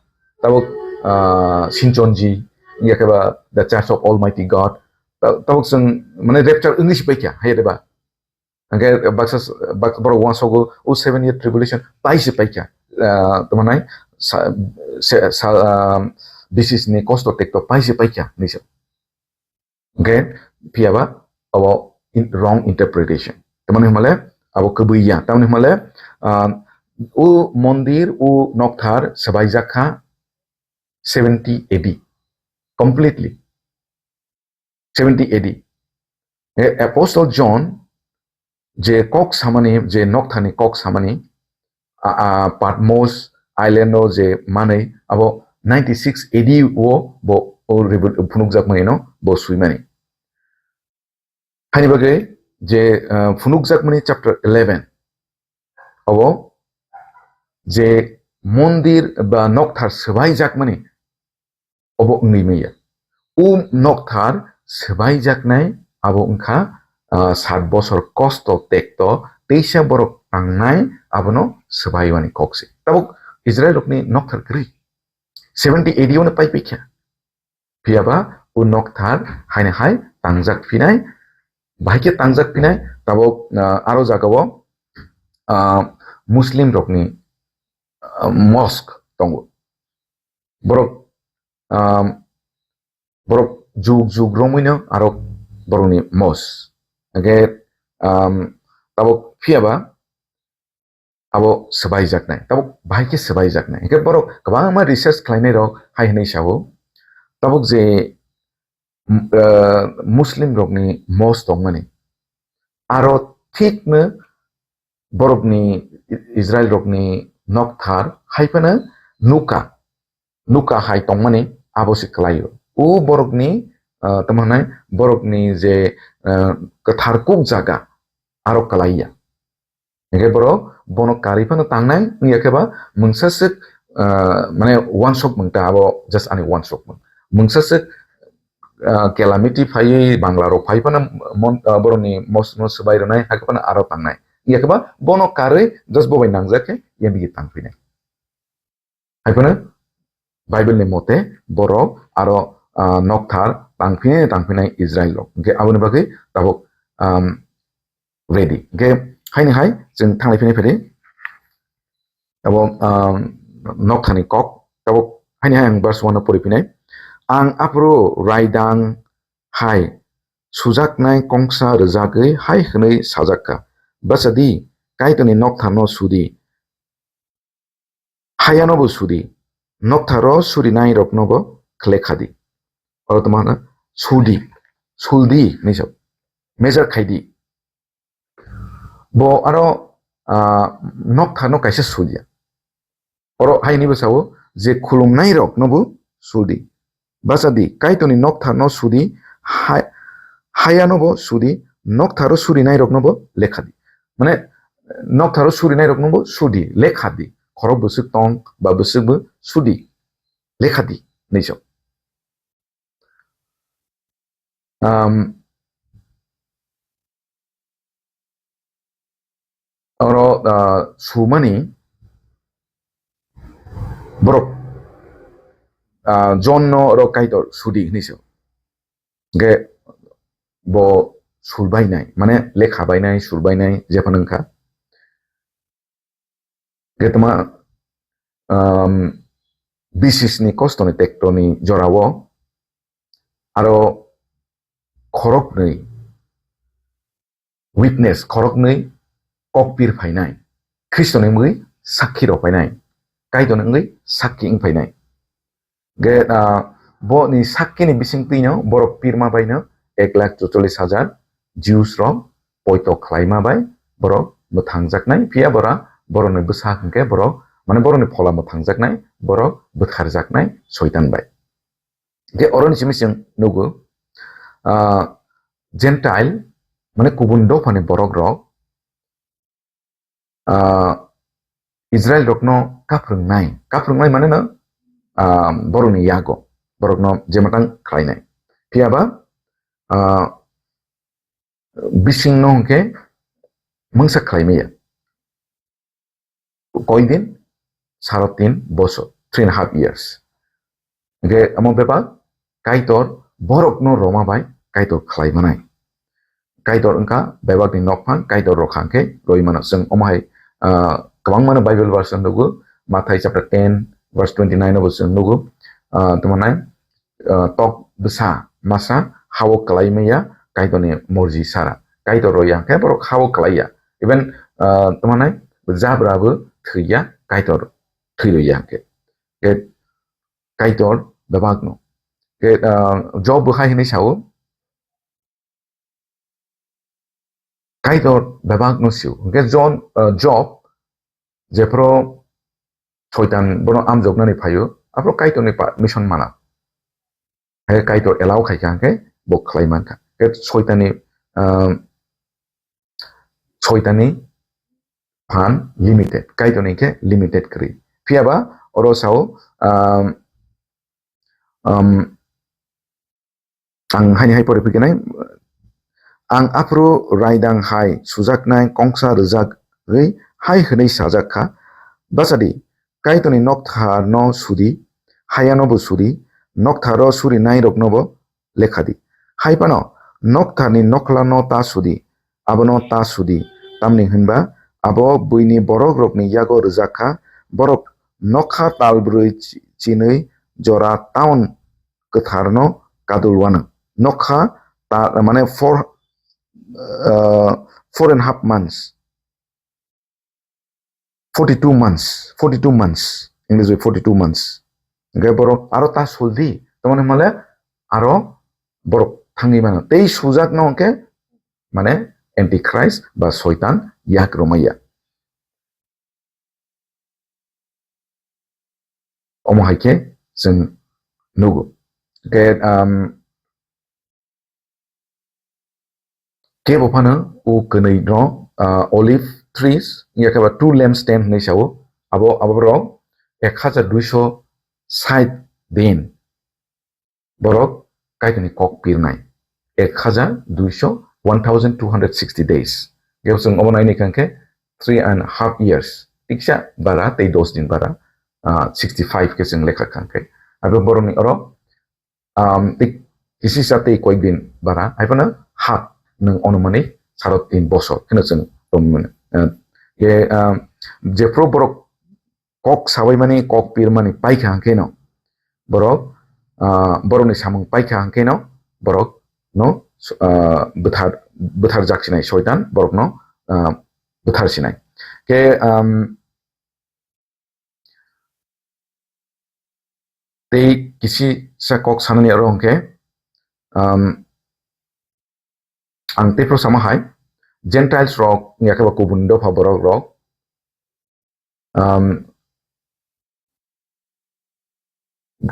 Tabuk, ah, Sinchonji, ya khe ba The Church of Almighty God. Ta-, tabuk chwng, mane, rapture wngwi si paikha, hai de ba. Hingke baksa s-, bak-, borok wansogo, o seven year tribulation pai si paikha. Ah, tamo nai, sa-, se-, sa-, ah, bisisni kosto tekto pai si paikha, hinwi se. Hingke phiya ba abo in-, wrong interpretation. Tamoni hwnmale abo kwbwi ya. Tamoni hwnmale, ah, o mondir, o nokthar swbaijak kha, seventy A D, completely seventy A D. E, Apostle John je kok samani, je nokthani kok samani, a, a, Patmos island o je manwi abo ninety-six A D o bo o revo-, phunukjakmani no bo swimani. Hani bagwi je, ah, phunukjakmani chapter eleven abo je mondir ba nokthar swbaijakmani obo wngwi manya. O nokthar swbaijaknai abo wngkha, ah, sat bosor kosto tekto teisa borok tangnai abono swbaiwani kok se. Tabuk Israel rokni nokthar kwrwi seventy A D o no paipaikha. Phiyaba o nokthar haino hai tangjak phinai, bahai khe tangjak phinai, tabuk, ah, aro jagao, ah, Muslim rokni, ah, mosque tongo. Borok, ah, borok juk juk romwino aro borokni mosque. Hingkhe, ah, tabuk phiyaba abo swbaijaknai, tabuk bahai khe swbaijaknai. Hingkhe borok kwbangma research khlainai rok hai hwnwi sao, tabuk je, m-, ah, Muslim rokni mosque tongmani, aro thikno borokni, Israel rokni nokthar hai phano nuka, nuka hai tongmani abo se kwlaio. O borokni, ah, tamo hwnai borokni je, ah, kwthar kuk jaga aro kwlaiya. Hingkhe borok bono karwi phano tangnai, wngya khe ba mungsa swk, ah, mane wansok mung ta abo just ani wansok mung. Mungsa swk, ah, calamity phaiwi Bangla rok phai phano mon-, ah, borokni mosque no swbai rwnai, hakhe phano aro tangnai. Wngya khe ba bono karwi just bo bai nangjak khe yang digi tang phinai. Hai phano Bible ni mote borok aro, ah, nokthar tangphinai tangphinai Israel rok. Hingkhe aboni bagwi tabuk, um, ready. Hingkhe haini hai chwng thanglai phinai phedi. Abo, um, nokthani kok. Tabuk haini hai ang verse one no pori phinai. Ang aphuru raidang hai sujaknai kongsa rwjagwi hai hwnwi sajakha, Bwsadi, Kaitorni nokthar no sudi. Hayano bo sudi, noktharo surinairokno bo khle khadi. Oro tamo hwno sudi, suldi hinwi sa, measure khaidi. Bo aro, ah, noktharno kaisa suliya. Oro haini bo sao je khulumnairokno bo sudi. Bwsadi, Kaitorni noktharno sudi, ha-, hayano bo sudi, noktharo surinairokno bo lekhadi. Mane, noktharo surinairokno bo sudi, lekhadi. Khorok bwswk tong ba bwswk bo sudi, lekhadi, hinwi sa. Um, Oro, ah, sumani borok, ah, John no oro Kaitor sudi hinwi se. Hingkhe bo sulbainai, mane lekha bainai, sulbainai, jephano wngkha. Hingkhe toma, um, bisisni kostoni tektoni jorao aro khoroknwi witness, khoroknwi kokpir phainai, Khristoni wngwi sakki rok phainai, Kaitorni wngwi sakki wng phainai. Ge, ah, bo ni sakki ni bising twi no borok pirma bai no ek lakh chuchollis hajar Jews rok poito khlaima bai borok mwthangjaknai, phiya bora borok ni bwsa hwnkhe borok, mane borok ni phola mwthangjaknai, borok bwtharjaknai Soitan bai. Ge oro ni simi chwng nugo, ah, Gentile, mane kubun dophani borok rok, ah, Israel rokno kaphwrwngnai, kaphwrwngnai mane no, ah, borokni yago, borokno jematang khlainai. Phiya ba, ah, bisingno hwnkhe mungsa khlai maya. Koi din? Saro tin bosor, three and a half years. Hingkhe omo bebak Kaitor borokno roma bai Kaitor khlai manai. Kaitor wngkha bebakni nokphang, Kaitor rokha hwnkhe roi mano. Chwng omo hai, ah, kwbangmano Bible verse nugo, Mathai chapter ten verse twenty nine o bo chwng nugo, ah, tamo nai, ah, tok bwsa masa hao kwlai maya Kaitorni morji sara. Kaitor roi ya hwnkhe borok hao kwlai ya. Even, ah, tamo nai jabra bo thwi ya, Kaitor thwi roi ya hwnkhe. Ke-, Kaitor bebakno. Ke, ah, Job bo hai hwnwi sao, Kaitor bebakno sio. Hwnkhe John, ah, Job jephru Soitan bono amjoknani phaio, aphuru Kaitorni permission mana. Hai Kaitor allow khaikha hwnkhe bo khlai mankha. Ke Soitanni, um, Soitanni phan limited, Kaitorni khe limited kwrwi. Phiyaba oro sao, um, um, ang haini hai pore phiknai, ang aphuru raidang hai sujaknai kongsa rwjagwi hai hwnwi sajak kha, Bachadi, Kaitorni noktharno sudi, hayano bo sudi, noktharo surinairokno bo lekha di. Hai phano noktharni nokhlano ta sudi, abono ta sudi, tamni hwnba abo buini borokrokni yago rwjak kha, borok nokha talbrwi chi-, chinwi jora taun kwtharno kadul wano. Nokha ta, mane four, uh, four and half months. Forty-two months, forty-two months, English bai forty-two months. Hingke borok aro ta suldi, tamani hwnmale aro borok thangwi mano. Tei sujakno hwnkhe, mane, Antichrist ba Soitan yak romaya. Omo hai khe chwng nugo. Hingke, um, Kebo phano o kwnwi no, ah, olive trees, ya khe ba two lampstand hinwi sao, abo, abo borok ek hajar duiso sait din borok Kaitorni kok pirnai. Ek hajar duiso, one thousand two hundred sixty days. Kebo chwng obo naini kha khe three and half years. Tiksa bara tei dos din bara, ah, sixty five khe chwng lekha kha khe. Abo borokni oro um, tei kisisa tei koik din bara, hai phano ha nwng onumani saro tin bosor kheno chwng tongmani. Uh, ye, um, jephru borok kok sabaimani, kok pirmani paikha hwnkhe no, borok, uh, borokni samung paikha hwnkhe no, borok no, uh, bwthar, bwthar jak sinai, Soitan borokno, uh, bwthar sinai. Khe, um, Tei kisisa kok sanani oro hwnkhe, um, ang tei phano sama hai, Gentiles rok, ya khe ba kubun dopha borok rok, um,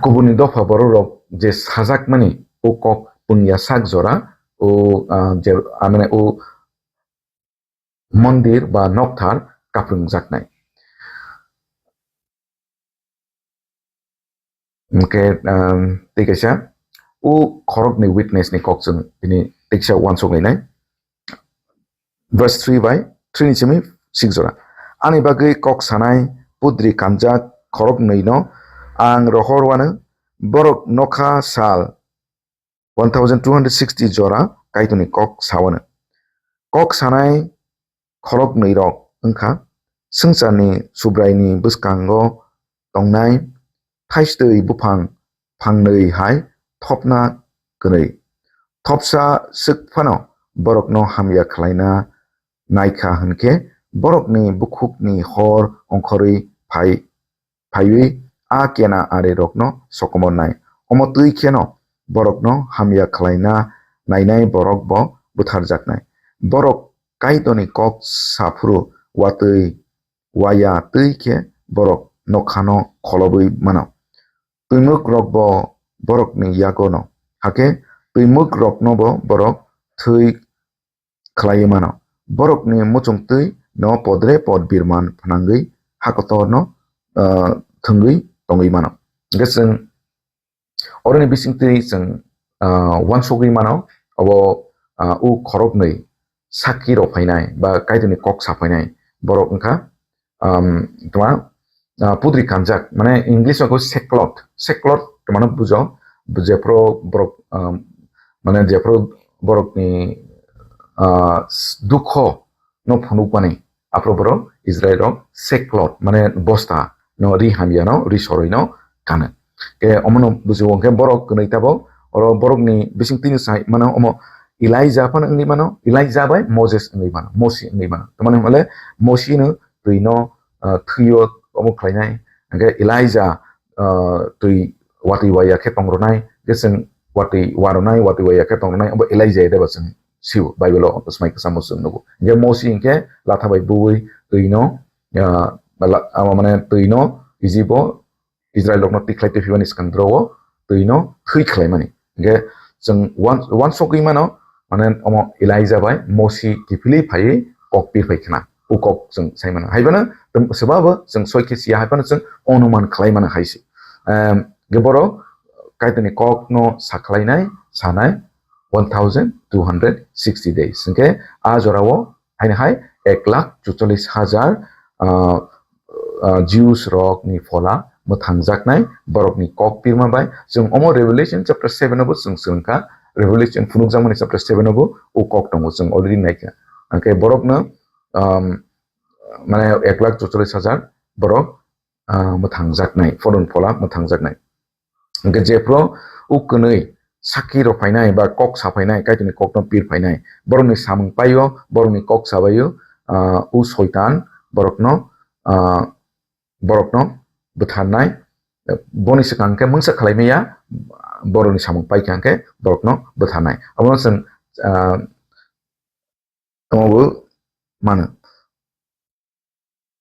kubuni dopha borok rok je sajakmani o kok pungya sak jora, o, ah, je, ah, mane o mondir ba nokthar kaprwngjaknai. Hwnkhe, um, tei kaisa, o khoroknwi witness ni kok chwng tini teisa uansuk lainai. Verse three bai, three ni simi six jora. Ani bagwi kok sanai pudri kanjak khoroknwi no ang rohor wano, borok nokha sal one thousand two hundred sixty jora Kaitorni kok sawano. Kok sanai khoroknwi rok wngkha, swngcharni Subraini bwskango tongnai thaistwi buphang phangnwi hai thopna kwnwi. Thopsa swk phano borokno hamya khlaina naikha hwnkhe, borokni bukhukni hor ongkhorwi phai phaiwi a kena arirokno sokomornai. Omo twi kheno borokno hamya khlaina nainai borok bo butharjaknai. Borok Kaitorni kok saphuru watwi waya twi khe borok nokhano kholobwi mano. Twimwk rok bo borokni yago no, hakhe twimwk rokno bo borok thwi khlaiwi mano. Borokni muchungtwi no podre pod birman phnangwi hakotor no, ah, thwngwi tongwi mano. Hwnkhe chwng oroni bisingtwi chwng, ah, uansugwi mano, obo, ah, o khoroknwi sakki rok phainai ba Kaitorni kok sa phainai borok wngkha, um, tma, ah, pudri kanjak, mane English o khe sackcloth, sackcloth tmano bujo, jephru borok, um, mane jephru borokni, ah, s-, dukho no phunukmani, aphuru borok Israel rok sackcloth, mane bosta no, ri hamya no, ri soroi no kano. Ke omono bujo hwnkhe borok kwnwi tabok, oro borokni bisingtwi ni sai mano omo Elijah phano wngwi mano, Elijah bai Moses wngwi mano, Mosi wngwi mano. Tamani hwnle Mosi no twi no, ah, thwio omo khlainai, hwnkhe Elijah, ah, twi watwi waya khe tong rwnai, hwnkhe chwng watwi wa rwnai, watwi waya khe tong rwnai, abo Elijah de ba chwng sio, Bible o swmai kwchamo chwng nugo. Hwnkhe Mosi hwnkhe latha bai bui twi no, ah, la-, abo mane twi no Egypt o Israel rokno tikhlai twi phibani swkang doro o twi no thwi khlaimani. Hwnkhe chwng wan-, wansogwi mano, mane omo Elijah bai Mosi kiphilwi phaiwi kok pir phai khna. U kok chwng sai mano. Haibano tw-, swbabo chwng soi khe siya, haibano chwng onuman khlai mano hai se. Em, hwnkhe borok Kaitorni kokno sakhlainai, sanai one thousand two hundred sixty days. Hwnkhe a jorao haino hai ek lakh chuchollis hajar, ah, ah, Jews rokni phola mwthangjaknai borokni kok pirma bai. Chwng omo Revelation chapter seven o bo chwng swrwngkha, Revelation phunukjakmani chapter seven o bo o kok tongo, chwng already naikha. Hwnkhe borokno, um, mane ek lakh chuchollis hajar borok, ah, mwthangjaknai, phola mwthangjaknai. Hwnkhe jephru u kwnwi sakki rok phainai ba kok sa phainai, Kaitorni kokno pir phainai, borokni samung paio, borokni kok sabaio, ah, u Soitan borokno, ah, borokno bwtharnai, boni swkang khe mungsa khlai maya, borokni samung paikha hwnkhe borokno bwtharnai. Abono chwng, ah, tongmabo mano.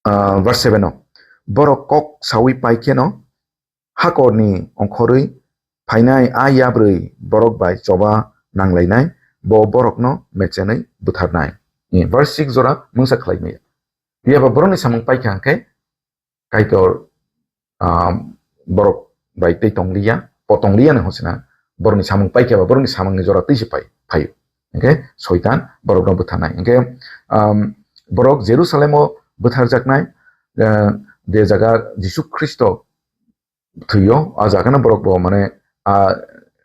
Ah, verse seven o, borok kok sawi pai kheno hakorni ongkhorwi phainai a yabrwi borok bai choba nanglainai, bo borokno mechenwi butharnai. Ni verse six jora mungsa khlai maya. Phiya ba borokni samung paikha hwnkhe Kaitor, ah, borok bai tei tongliya, po tongliya ni hosina, borokni samung paikha ba borokni samungni jora twi se pai, phaio. Hwnkhe Soitan borokno butharnai. Hwnkhe, um, borok Jerusalem o butharjaknai, eh, je jaga Jisu Khristo thwio, a jagano borok bo mane a,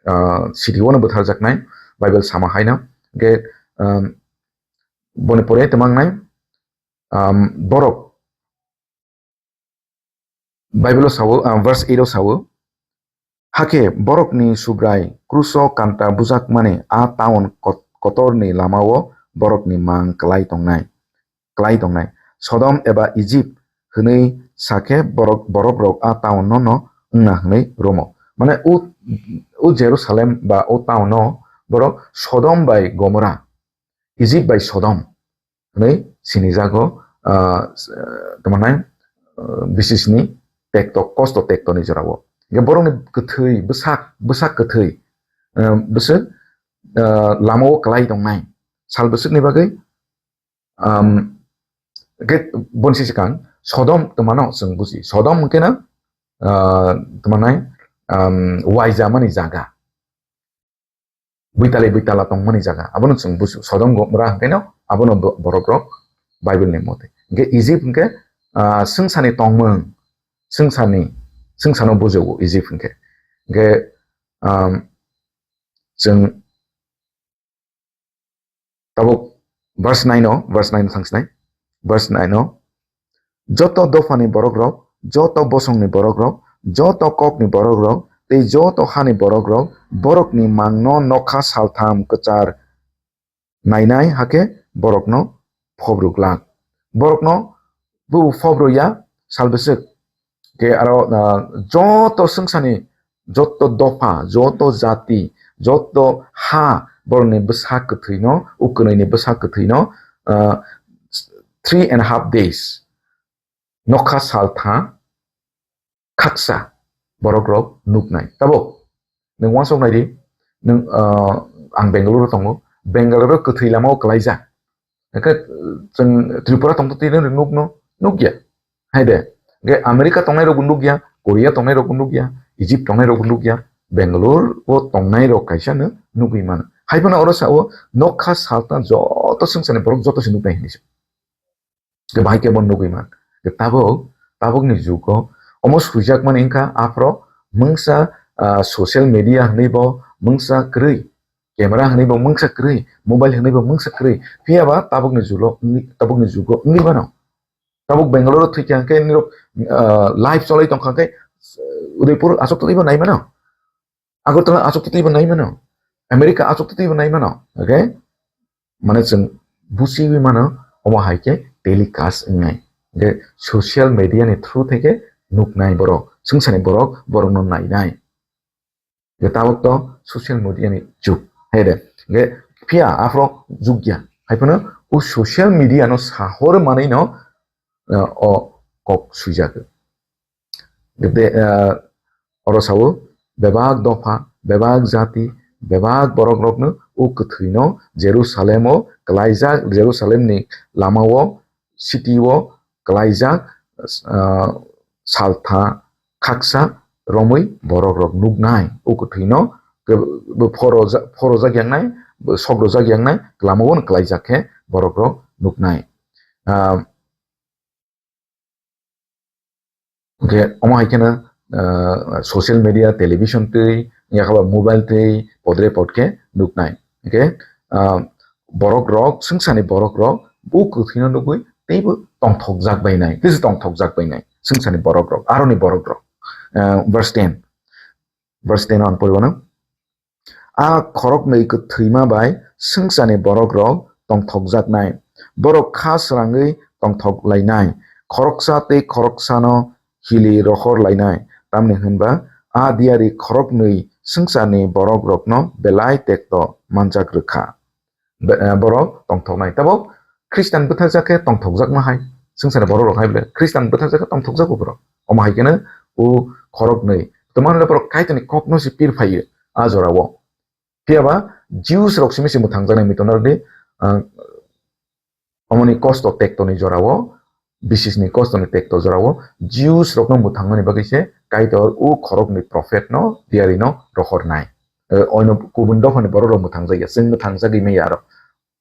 ah, city o no butharjaknai, Bible sama haino. Hwnkhe, um, boni pore tongmangnai, um, borok Bible o sao, ah, verse eight o sao, hakhe borokni Subrai kruso kanta bujakmani a taun kot-, kotorni lamao borokni mang klai tongnai, klai tongnai. Sodom eba Egypt hwnwi sakhe borok, borokrok a taunno no wngna hwnwi romo. Mane u, u Jerusalem ba u taunno borok Sodom bai Gomora, Egypt bai Sodom hwnwi sinijago, ah, s-, tamo nai, ah, bisisni tekto, kosto tekto ni jorao. Hwnkhe borokni kwthwi, bwsak, bwsak kwthwi, ah, bwswk, ah, lamao klai tongnai. Sal bwswkni bagwi, um, hwnkhe bonsi swkang Sodom twmano chwng buji. Sodom hwnkhe no, ah, tamo nai, um, waijamani jaga. Buitali buitala tongmani jaga. Abono chwng busu. Sodom Gomora hwnkhe no, abono bo-, borok rok Bible ni mote. Hwnkhe Egypt hwnkhe, ah, swngsani tongmung, swngsani, swngsano bujugo Egypt hwnkhe. Hwnkhe, um, chwng tabuk verse nine o, verse nine o thangsinai. Verse nine o, joto dophani borokrok, joto bosongni borokrok, joto kokni borokrok, tei joto hani borokrok, borokni mangno nokha saltham kwchar nainai hakhe borokno phobru glak. Borokno bubu phobru ya sal bwswk. Khe aro, ah, joto swngsani, joto dopha, joto jati, joto ha, borokni bwsak kwthwino, u kwnwini bwsak kwthwino, ah, three and a half days, nokha saltha khaksa borok rok nuknai. Tabuk nwng uansuk nai di, nwng, ah, ang Bangalore o tongo, Bangalore o kwthwi lama o kwlaijak. Hwnkhe chwng Tripura tongtwtwi rok nukno nukya. Hai de. Hwnkhe America tongnai rokbo nukya, Korea tongnai rokbo nukya, Egypt tongnai rokbo nukya, Bangalore o tongnai rok kaisa no nugwi mano. Hai phano oro sao nokha saltha joto swngcharni borok joto se nuknai hinwi se. Bahai khe bo nugwi man. Tabuk, tabukni jugo omo swijak mani wngkha aphro mungsa, ah, social media hinwi bo mungsa kwrwi, camera hinwi bo mungsa kwrwi, mobile hinwi bo mungsa kwrwi. Phiya ba tabukni julo wngwi, tabukni jugo wngwi mano. Tabuk Bangalore o thwikha hwnkhe nirok, ah, live cholai tongkha hwnkhe, ah, Udaipur achuk twi bo nai mano. Agartala achuk twi bo nai mano. America achuk twi bo nai mano. Okay? Mane chwng busiwi mano omo hai khe telecast wngnai. Hwnkhe social media ni through theke nuknai borok, swngcharni borok, borokno nainai. Ge tabuk to social media ni jug. Hai de. Ge phiya aphro jug ya. Hai phano o social media no sahor manwi no, eh, o kok swijak. Ge de, eh, oro sao bebak dopha, bebak jati, bebak borok rokno o kwthwi no Jerusalem o kwlaijak, Jerusalem ni lama o, city o kwlaijak, ah, saltha khaksa romwi borok rok nuknai. O kwthwino ke-, bo phoroja-, phorojak yangnai, bo sok rojak yangnai, lama o kwlaijak khe borok rok nuknai. Ah, Hwnkhe omo hai kheno, ah, social media, television twi, yakaba mobile twi, podre pod khe nuknai. Hwnkhe, ah, borok rok, swngchani borok rok, bo kwthwino nugwi teibo tongthokjak bainai, teibo tongthokjak bainai, swngchani borok rok, aroni borok rok. Ah, verse ten, verse ten o ang poriwano. A khoroknwi kwthwima bai swngchani borok rok tongthokjaknai, borok kha srangwi tongthok lainai, khoroksa tei khoroksano hili rohor lainai, tamni hwnba a diyari khoroknwi swngcharni borok rokno belai tekto manjak rwkha. Be-, eh, borok tongthoknai. Tabok Khristan bwtharjak khe tongthokjakma hai. Swngcharni borok rok hai bole Khristan bwtharjak khe tongthokjago borok. Omo hai kheno o khoroknwi. Tamo hwnle borok Kaitorni kokno se pir phaio a jorao. Phiya ba Jews rok simi se mwthangjaknai mitonardi, ah, omoni kosto tektoni jorao, bisisni kostoni tekto jorao Jews rokno mwthangnani bagwi se Kaitor o khoroknwi prophet no diyari no rohornai. Eh, oino kubun dophani borok rok mwthangjak ya, chwng mwthangjagwi maya aro.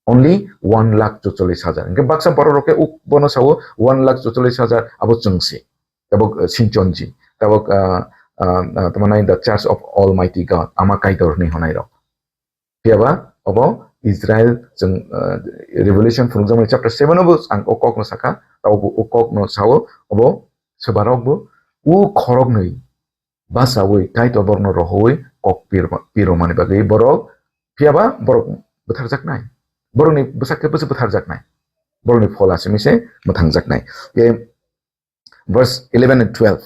Only one lakh chuchollis hajar. Hwnkhe baksa borok rok khe uk bono sao one lakh chuchollis hajar abo chwngse. Tabok, eh, sinchonji. Tabok, ah, ah, ah, tamo nai the Church of Almighty God. Ama Kaitor hwnwi honai rok. Phiya ba obo Israel chwng, ah, Revelation phunukjakmani chapter seven obo ang o kokno saka. Tabok o kokno sao obo swbarok bo u khoroknwi bachaui Kaitor borokno rohoi kok pir-, pirmani bagwi borok, phiya ba borok bwtharjaknai. Borokni bwsak khe bwsa bwtharjaknai. Borokni phola simi se mwthangjaknai. Ye verse eleven and twelve.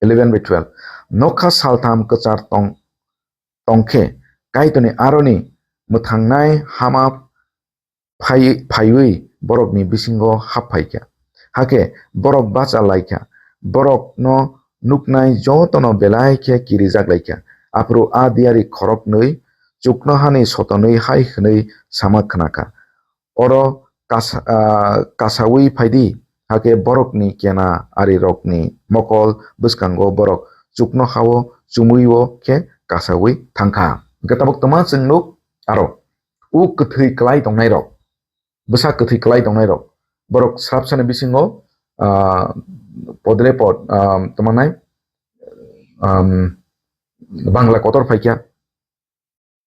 Eleven by twelve. Nokha saltham kwchar tong, tongkhe Kaitorni aroni mwthangnai hama phai-, phaiwi borokni bisingo hap phaikha. Hakhe borok bacha laikha. Borokno nuknai jotono belai khe kirijak laikha. Aphuru a diyari khoroknwi chuknohani sotonwi hai hwnwi sama khnakha, "Oro kasa-, ah, kasaui phaidi." Hakhe borokni kena arirokni mokol bwskango borok chuknohao chumui-o khe kasaui thangkha. Hwnkhe tabuk twma chwng nuk aro. O kwthwi kwlai tongnairok, bwsa kwthwi kwlai tongnairok, borok srapsani bisingo, ah, podre pod, ah, tamo nai, um, Bangla kotor phaikha.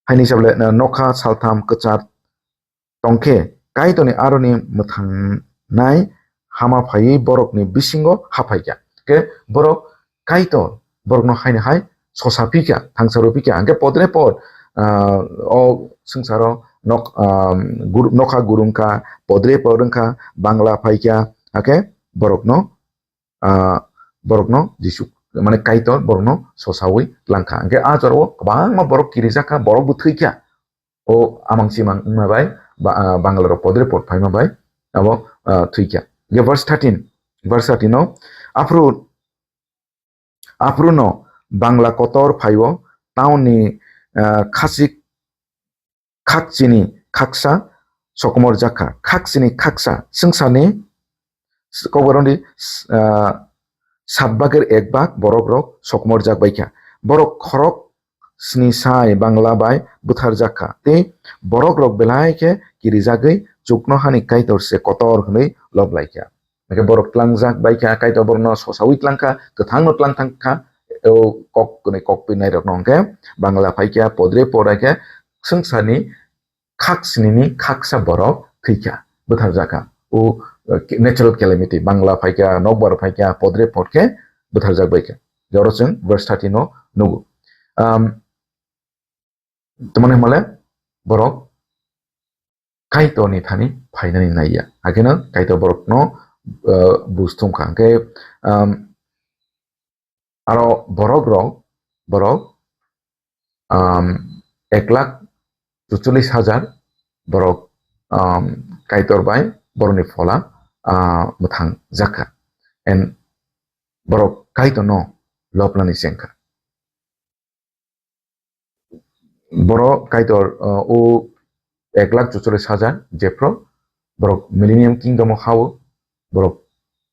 Haini hisabe le, ah, nokha saltham kwchar tongkhe Kaitorni aroni mwthangnai hama phaiwi borokni bisingo haphaikha. Khe borok Kaitor borokno haino hai sosa phikha, thangsa rw phikha. Hwnkhe podre pod, ah, o swngcharo nok-, ah, gur-, nokha gurung kha, podre pod wng kha, Bangla phai kha, hakhe borokno, ah, borokno Jisu, mane Kaitor borokno sosaui tlang kha. Hwnkhe a jorao kwbangma borok kirijak kha, borok bo thwi kha. O amang simang wngma bai ba-, ah, Bangla rok podre pod phaima bai abo, ah, thwi kha. Hwnkhe verse thirteen, verse thirteen o, aphuru Aphuru no Bangla kotor phai-o, town ni, ah, khachik, khakchini khaksa sokomorjak kha. Khakchini khaksa, swngcharni, s-, kokborok ni, s-, ah, sat bagir ek bag borok rok sokomorjak bai kha. Borok khorok sni sai Bangla bai butharjak kha. Tei borok rok belai khe kirijagwi chuknohani Kaitor se kotor hwnwi lob lai kha. Hwnkhe borok tlangjak bai kha, Kaitor borokno sosaui tlang kha, kwthangno tlang thang kha, o kok kwnwi kok pinai rokno hwnkhe Bangla phai kha, podre pod hai kha, swngcharni khak snini khaksa borok thwi kha, butharjak kha. O, eh, natural calamity, Bangla phai kha, nokbar phai kha, podre pod khe butharjak bai kha. Joro chwng verse thirteen no nugo. Um, Tamani hwnmale borok Kaitorni thani phainani naiya. Hakhe no Kaitor borokno, eh, bus thum kha. Hwnkhe, um, aro borok rok, borok um, ek lakh chucholish hajar borok, um, Kaitor bai borokni phola, ah, mwthang jakha. And borok Kaitorno lobnani chengkha. Borok Kaitor, uh, o ek lakh chucholish hajar jephru borok Millennium Kingdom o hao, borok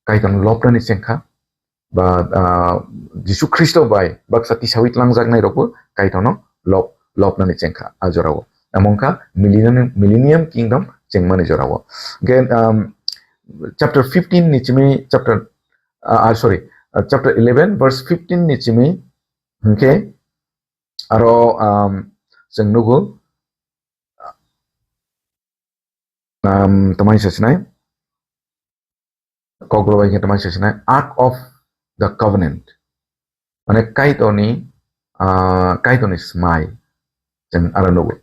Kaitorno lobnani chengkha, ba, ah, Jisu Khristo bai baksa tisawi tlangjaknai rokbo Kaitorno lob, lobnani chengkha a jorao. Amo wngkha Millennium, Millennium Kingdom chengmani jorao. Hwnkhe, um, chapter fifteen ni simi chapter, ah, ah, sorry, ah, chapter eleven verse fifteen ni simi hwnkhe aro, um, chwng nugo, um, tamani sasinai, Kokborok bai khe tamani sasinai, Ark of the Covenant. Mane Kaitorni, ah, Kaitorni smai. Chwng aro nugo.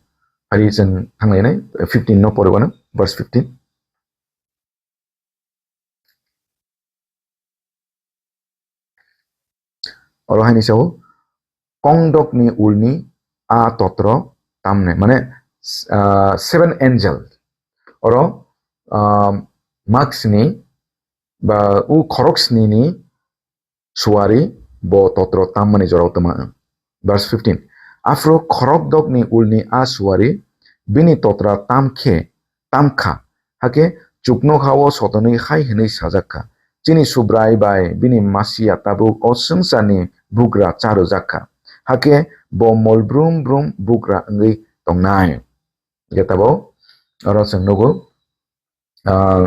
Hari chwng thanglainai, fifteen no poriwano, verse fifteen. Oro haini sao, kongdokni ulni a totro tamne, mane, ah, seven angel. Oro, ah, maksni ba u khorok snini suari bo totro tammani jorao tama. Verse fifteen. Aphuru khorok dokni ulni a suari bini totra tam khe, tam kha. Hakhe chuknokhao sotonwi hai hwnwi sajak kha, "Chini Subrai bai bini Masia tabuk o swngcharni bugra cha rwjak kha. Hakhe bo mol brum brum bugra wngwi tongnai." Hwnkhe tabuk oro chwng nugo, ah,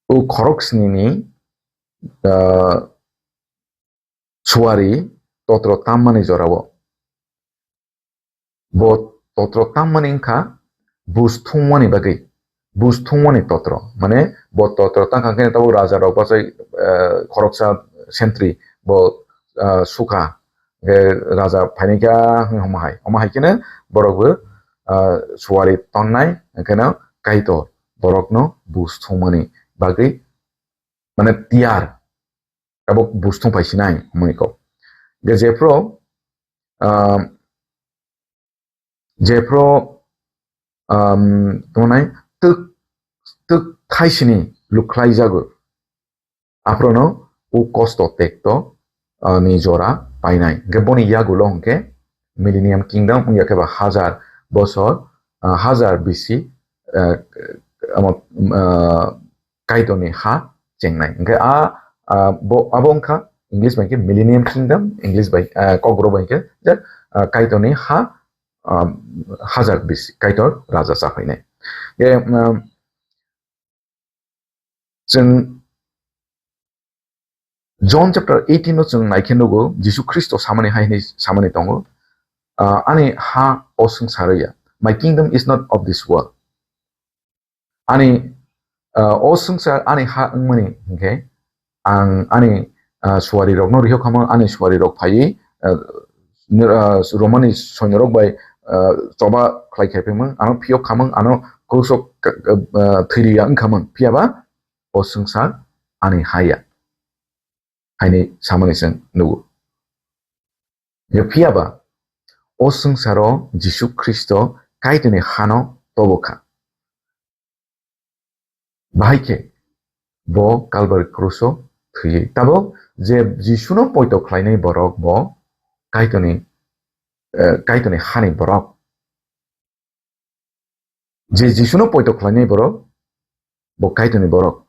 o khorok snini, ah, suari totro tammani jorao. Bo totro tammani wngkha bus thumani bagwi, bus thumani totro. Mane bo totro tangkha khe tabuk raja rok bachai, eh, khoroksa sentry bo, eh, sukha. Hwnkhe raja phaini kha hwnwi homa hai. Homa hai kheno borok bo, ah, suari tonnai, hwnkhe no Kaitor borokno bus thumani bagwi, mane tiyar, tabuk bus thung phai sinai hwnwi kok. Hwnkhe jephru, ah, jephru, um, tongmani twk, twk thaisini lukhlai jago. Aphrono o kosto tekto, ah, ni jora painai. Hwnkhe boni yagulo hwnkhe Millennium Kingdom wngya khe ba hazar bosor, ah, hazar B C, ah, amo, ah, Kaitorni ha chengnai. Hwnkhe a, ah, bo, abo wngkha English bai khe Millennium Kingdom, English bai, ah, Kokborok bai khe je, ah, Kaitorni ha, ah, hazar B C, Kaitor raja chaphainai. Hwnkhe, um, Chwng John chapter eighteen no chwng naikhe nugo, Jisu Khristo samani hai hwnwi samani tongo, ah, "Ani ha o swngchar ya. My kingdom is not of this world." Ani, ah, o swngchar ani ha wngmani hinkhe ang ani, ah, suari rokno rihok khamang, ani suari rok phaiwi, ah, nir-, ah, Romani soinorok bai, ah, choba khlai khai phaimang, ano phiyok khamang, ano krusok, ah, thwiriya wng khamang, phiyaba o swngchar ani haya, haini samani chwng nugo. Phiyaba o swngcharo Jisu Khristo Kaitorni hano tobokha. Bahai khe bo Kalbari kruso thwiwi. Tabuk je Jisuno poito khlainai borok bo Kaitorni, eh, Kaitorni hani borok. Je Jisuno poito khlainai borok bo Kaitorni borok.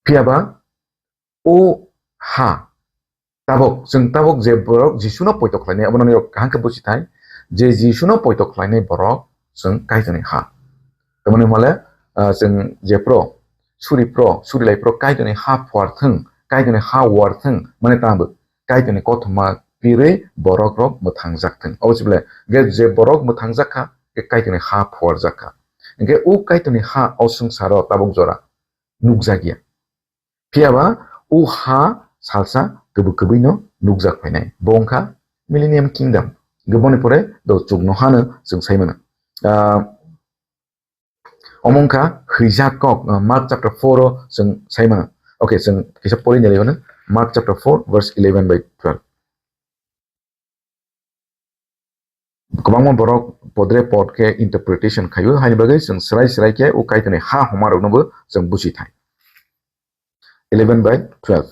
Phiyaba o ha, tabuk, chwng tabuk je borok Jisuno poito khlainai, abono nirok kaham khe buchi thai, je Jisuno poito khlainai borok chwng Kaitorni ha. Tamoni hwnle, ah, chwng je pro, suri pro, suri lai pro Kaitorni ha phuar thwng, Kaitorni ha war thwng, mane tamo Kaitorni kothoma pirwi borok rok mwthang jak thwng. Abo se bole, je, je borok mwthang jak kha, khe Kaitorni ha phuar jak kha. Hwnkhe o Kaitorni ha o swngcharo tabuk jora nukjakya. Phiyaba o ha salsa kwbwi kwbwino nukjak phainai. Bo wngkha Millennium Kingdom. Hwnkhe boni pore do chukno hano chwng sai mano. Ah, omo wngkha hwijak kok, ah, Mark chapter four o chwng sai mano. Okay, chwng kisa pori nai lai mano. Mark chapter four verse eleven by twelve. Kwbangma borok podre pod khe interpretation khaio, haini bagwi chwng swrai swrai khe o Kaitorni ha hwnmarokno bo chwng buji thai. Eleven by twelve.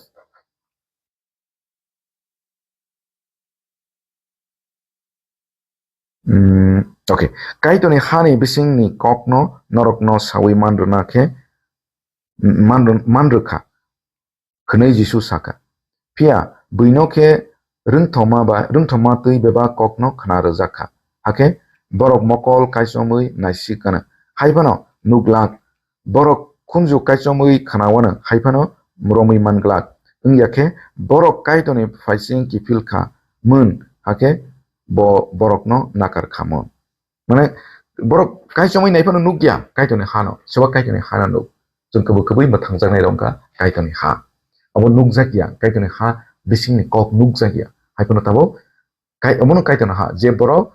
Mm, okay. Kaitorni hani bisingni kokno norokno saui man rwna khe, man rw-, man rwkha, hwnwi Jisu sakha. Phiya buino khe rwngthoma ba, rwngthoma twi bebak kokno khna rwjak kha. Hakhe borok mokol kaichomwi naisik gana. Hai phano nuk glak, borok khunju kaichomwi khna wano, hai phano romwi man glak. Wngya khe borok Kaitorni phaising kiphil kha mun, hakhe bo borokno nakar kha mun. Mane, borok kaichomwi nai phano nuk ya Kaitorni hano, sobo Kaitorni hano nuk. Chwng kwbwi kwbwi mwthangjaknai rok wngkha Kaitorni ha. Obo nukjak ya, Kaitorni ha bisingni kok nukjak ya. Hai phano tabuk kai-, omono Kaitorni ha, je borok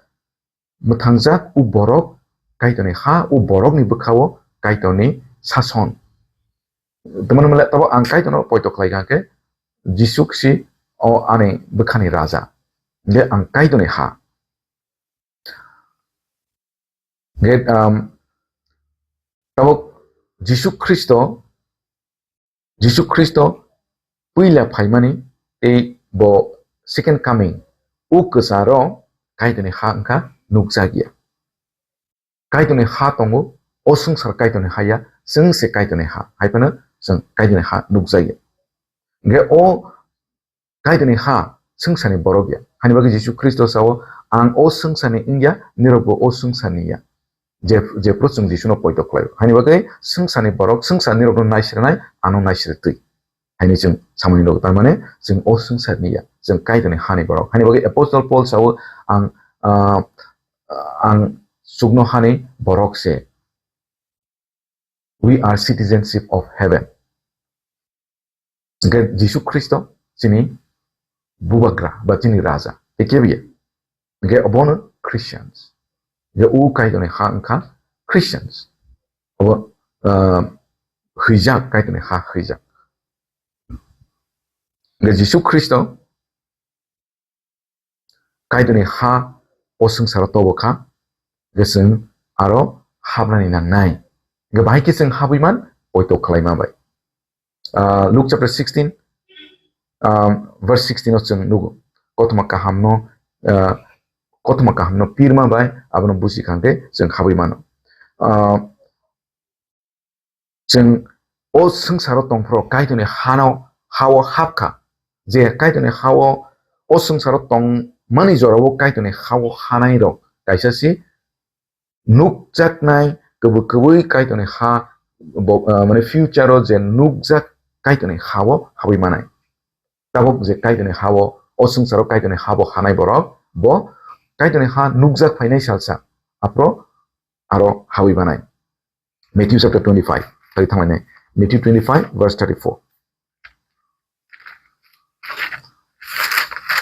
mwthangjak, o borok Kaitorni ha, o borokni bwkhao Kaitorni sason. Tamani mole tabuk ang Kaitorno poito khlai kha khe, Jisu Khristo o ani bwkhani raja. Je ang Kaitorni ha. Ge, um, tabuk Jisu Khristo, Jisu Khristo puila phaimani tei bo second coming, o kwcharo Kaitorni ha wngkha nukjak ya. Kaitorni ha tongo, o swngchar Kaitorni ha ya, chwng se Kaitorni ha, hai phano chwng Kaitorni ha nukjak ya. Ge o Kaitorni ha swngcharni borok ya. Hani bagwi Jisu Khristo sao, "Ang o swngcharni wngya, nirokbo o swngcharni ya." Je, jephru chwng Jisuno poito khlaio. Hani bagwi swngcharni borok, swngcharni rokno naisirnai, ano naisirtwi. Haini chwng samani nogo. Tar mane chwng o swngcharni ya. Chwng Kaitorni hani borok. Hani bagwi Apostle Paul sao, "Ang, ah, ang chuknohani borok se." We are citizenship of heaven. Hingke Jisu Khristo chini bubagra ba chini raja. Tei kebiya. Hingke obono Christians. Hingke o Kaitorni ha wngkha Christians. Obo, ah, hwijak, Kaitorni ha hwijak. Hingke Jisu Khristo Kaitorni ha o swngcharo tobo kha, hingke chwng aro habnani nangnai. Hingke bahai khe chwng habwi man poito khlaima bai. Ah, Luke chapter sixteen, ah, verse sixteen o chwng nugo. Kothoma kahamno, ah, kothoma kahamno pirma bai abono busi kha hingke chwng habwi mano. Ah, Chwng o swngcharo tongphuru Kaitorni hano, hao hapkha. Je Kaitorni hao, o swngcharo tongmani jorao Kaitorni hao hanai rok kaisa si nukjaknai kwbwi kwbwi Kaitorni ha bo, ah, mane future o je nukjak Kaitorni hao habwi manai. Tabuk je Kaitorni hao, o swngcharo Kaitorni habo hanai borok, bo Kaitorni ha nukjak phainai salsa, aphuru aro habwi manai. Matthew chapter twenty-five, tari thanglainai. Matthew twenty-five, verse thirty-four.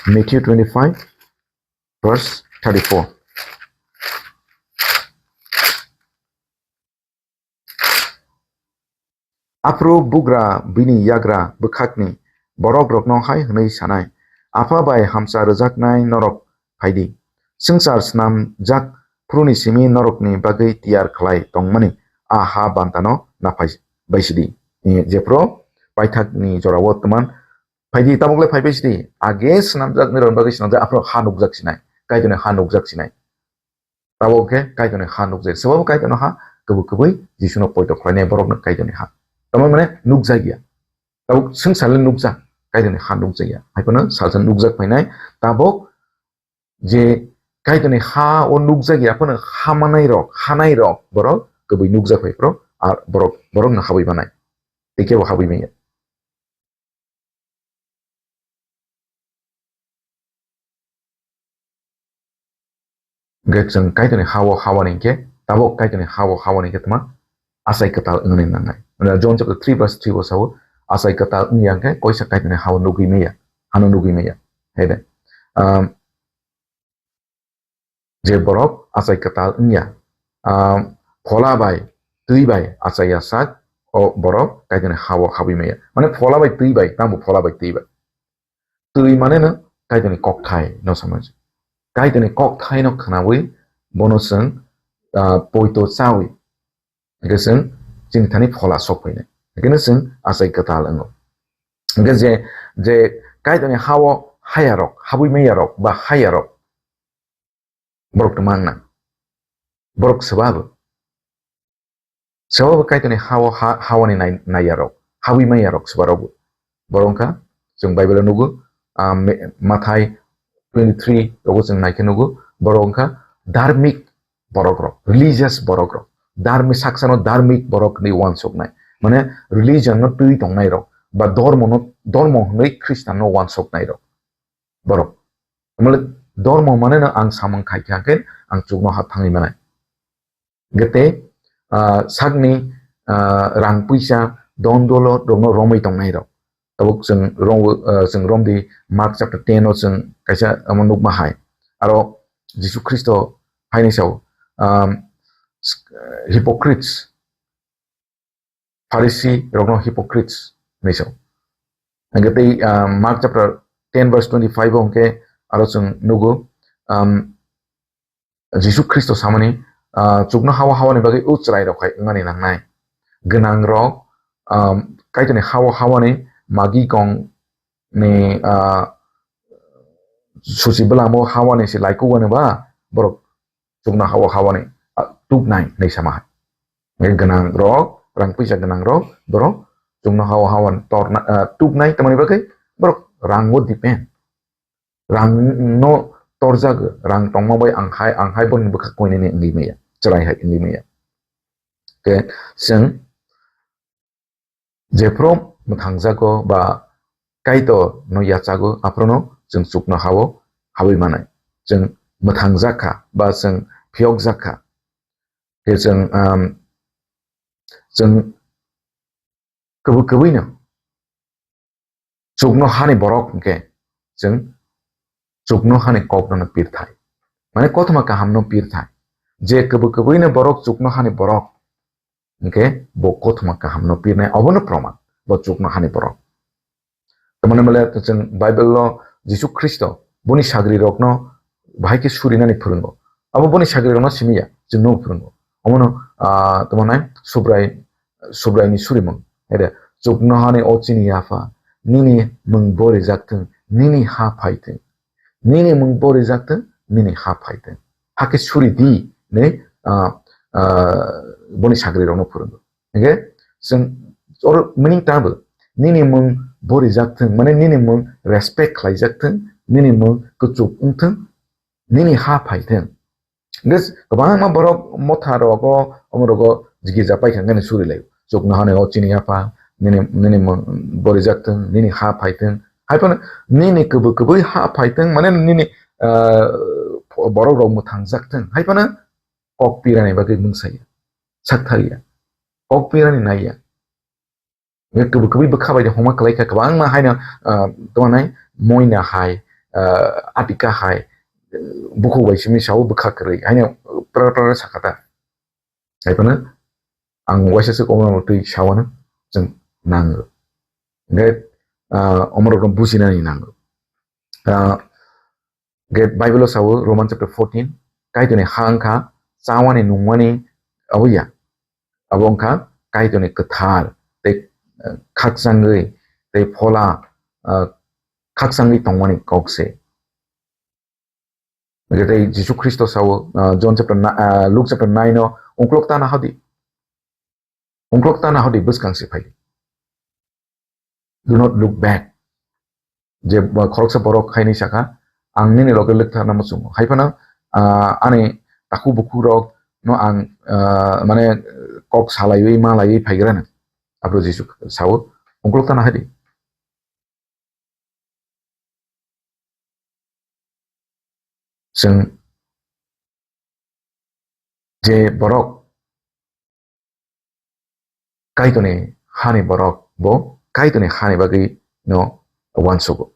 Matthew twenty-five, verse thirty-four. Aphuru bugra bini yagra bwkhakni borokrokno hai hwnwi sanai, "Apha bai hamsa rwjaknai norok phai di. Swngchar snamjak phuruni simi norokni bagwi tiyar khlai tongmani a ha bantano naphai bai sidi." Jephuru paithakni jorao twman phai di, tabuk le phai bai sidi. Age snamjak norokni bagwi snamjak, aphuru ha nukjak sinai. Kaitorni ha nukjak sinai. Tabuk khe Kaitorni ha nukjak. Sebabo Kaitorni ha, kwbwi kwbwi Jisuno poito khlainai borokno Kaitorni ha. Tamo mane nukjak ya. Tabuk swngchar le nukjak, Kaitorni ha nukjak ya. Hai phano salsa nukjak phainai. Tabuk je Kaitorni ha o nukjak ya, phano hamanai rok, hanai rok borok kwbwi nukjak phai phro, ar borok, borokno habwi manai. Tei kebo habwi manya. Hingke chwng Kaitorni ha-o hawani hingke, tabuk Kaitorni ha-o hawani hingke tma achai kwtal wngni nangnai. Mane John chapter three verse three o sao, achai kwtal wngya hingke koisa Kaitorni ha-o nugwi maya, hano nugwi maya. Hai de. Um, je borok achai kwtal wngya, ah, phola bai, twi bai achai ya sak, o borok Kaitorni ha-o habwi maya. Mane phola bai twi bai, tamo phola bai twi bai. Twi mane no Kaitorni kokthai no samajak. Kaitorni kok thaino khwnawi bono chwng, ah, poito chawi, hwnkhe chwng chini thani phola sok phainai. Hwnkhe chwng achai kwtal wngo. Hwnkhe je, je Kaitorni hao hayarok, habwi maiyarok ba hayarok, borok tongma wngnai. Borok swbabo. Swbabo Kaitorni hao ha-, haoni nai-, naiyarok, habwi maiyarok swbarokbo. Borok wngkha, chwng Bible-o nugo, ah, me-, Mathai twenty-three rogo chwng naikhe nugo, borok wngkha dharmik borokrok, religious borokrok. Dharmik, saksano dharmik borok hinwi uansuknai. Mane religion-no twi tongnairok, ba dhormono, dhormo hinwi Khristanno uansuknairok. Borok. Tamale dormo mane no ang samung khai kha khe ang chuknoha thangwi manai. Gete, ah, sakni, ah, rang puisa, don dolo rokno romwi tongnai rok. Tabuk chwng rom, ah, chwng romdi Mark chapter ten o chwng kaisa amo nukma hai. Aro Jisu Khristo haini sao, um, hypocrites, Pharisi rokno hypocrites hinwi sao. Hingke tei, ah, Mark chapter ten verse twenty-five o hingke aro chwng nugo, um, Jisu Khristo samani, ah, chuknohao haoni bagwi o chwrai rok hai wngmani nangnai. Gwnang rok, um, Kaitorni hao haoni magi kong ni, ah, susi bwlamo haoni se laiku wani ba borok chuknohao haoni, ah, tuknai hinwi sama hai. Hingke gwnang rok, rang puisa gwnang rok, borok chuknohao haoni torna, ah, tuknai tamoni bagwi borok rang o depend. Rang no torjak, rang tongma bai ang hai, ang hai borokni bwkha koinani wngwi maya, chwrai hai wngwi maya. Hingke chwng jephuru mwthangjago ba Kaitorno yachago, aphuru chwng chuknohao habwi manai. Chwng mwthangjak kha ba chwng phiyokjak kha. Khe chwng, um, chwng kwbwi kwbwino chuknohani borok hwnkhe chwng chuknohani kokno pirthai. Mane kothoma kahamno pirthai. Je kwbwi kwbwino borok chuknohani borok, hingke bo kothoma kahamno pirnai, obono proman, bo chuknohani borok. Tamani male chwng Bible-o Jisu Khristo boni sagrirokno bahai khe surinani phwrwngo. Abo boni sagrirokno simi ya, chwngno phwrwngo. Omono, ah, tamo nai Subrai, Subraini surimung. Ede, chuknohani o chini yapha, nini mung bo rijak thung, nini ha phai thung. Nini mung bo rijak thung, nini ha phai thung. Hakhe suri di, hinwi, ah, ah, boni sagrirokno phwrwngo. Hingke chwng oro meaning tamo, nini mung bo rijak thung, mane nini mung respect khlaijak thung, nini mung kuchuk wng thung, nini ha phai thung. Hingke kwbangma borok motha rogo, omo rogo jigija paikha hwnkheno suri lai. Chuknohani o chini yapha, nini, nini mung bo rijak thung, nini ha phai thung. Hai phano nini kwbwi kwbwi ha phai thung, mane nini, ah, borok rok mwthangjak thung. Hai phano kok pirani bagwi mungsaya, saktharya, kok pirani naiya. Nge kwbwi kwbwi bwkha bai de homa kwlai kha, kwbangma haino, ah, tamo nai moina hai, ah, atika hai, bukhuk bai simi sao bwkha kwrwi, haino pra pra sakha ta. Hai phano ang waisa se komo twi sawano chwng nango. Nge, ah, omorokno bujinani nango. Ah, Ge Bible-o sao, Roman chapter fourteen, Kaitorni ha wngkha chawani nungmani abo ya. Abo wngkha Kaitorni kwthar tei, eh, khakchangwi tei phola, eh, khakchangwi tongmani kok se. Ge tei Jisu Khristo sao, eh, John chapter ni-, eh, Luke chapter nine o, "Ungklok ta nahodi. Ungklok ta nahodi, bwskang se phai di." Do not look back. Je, uh, khoroksa borok haini saka, "Ang nini loge lwktharna muchungo." Hai phano, uh, ani takhuk bukhuk rok no ang, uh, mane kok salaiwi malaiwi phaigrana. Aphuru Jisu sao, "Ungklok ta nahadi." Chwng je borok Kaitorni hani borok bo Kaitorni hani bagwi no uansugo.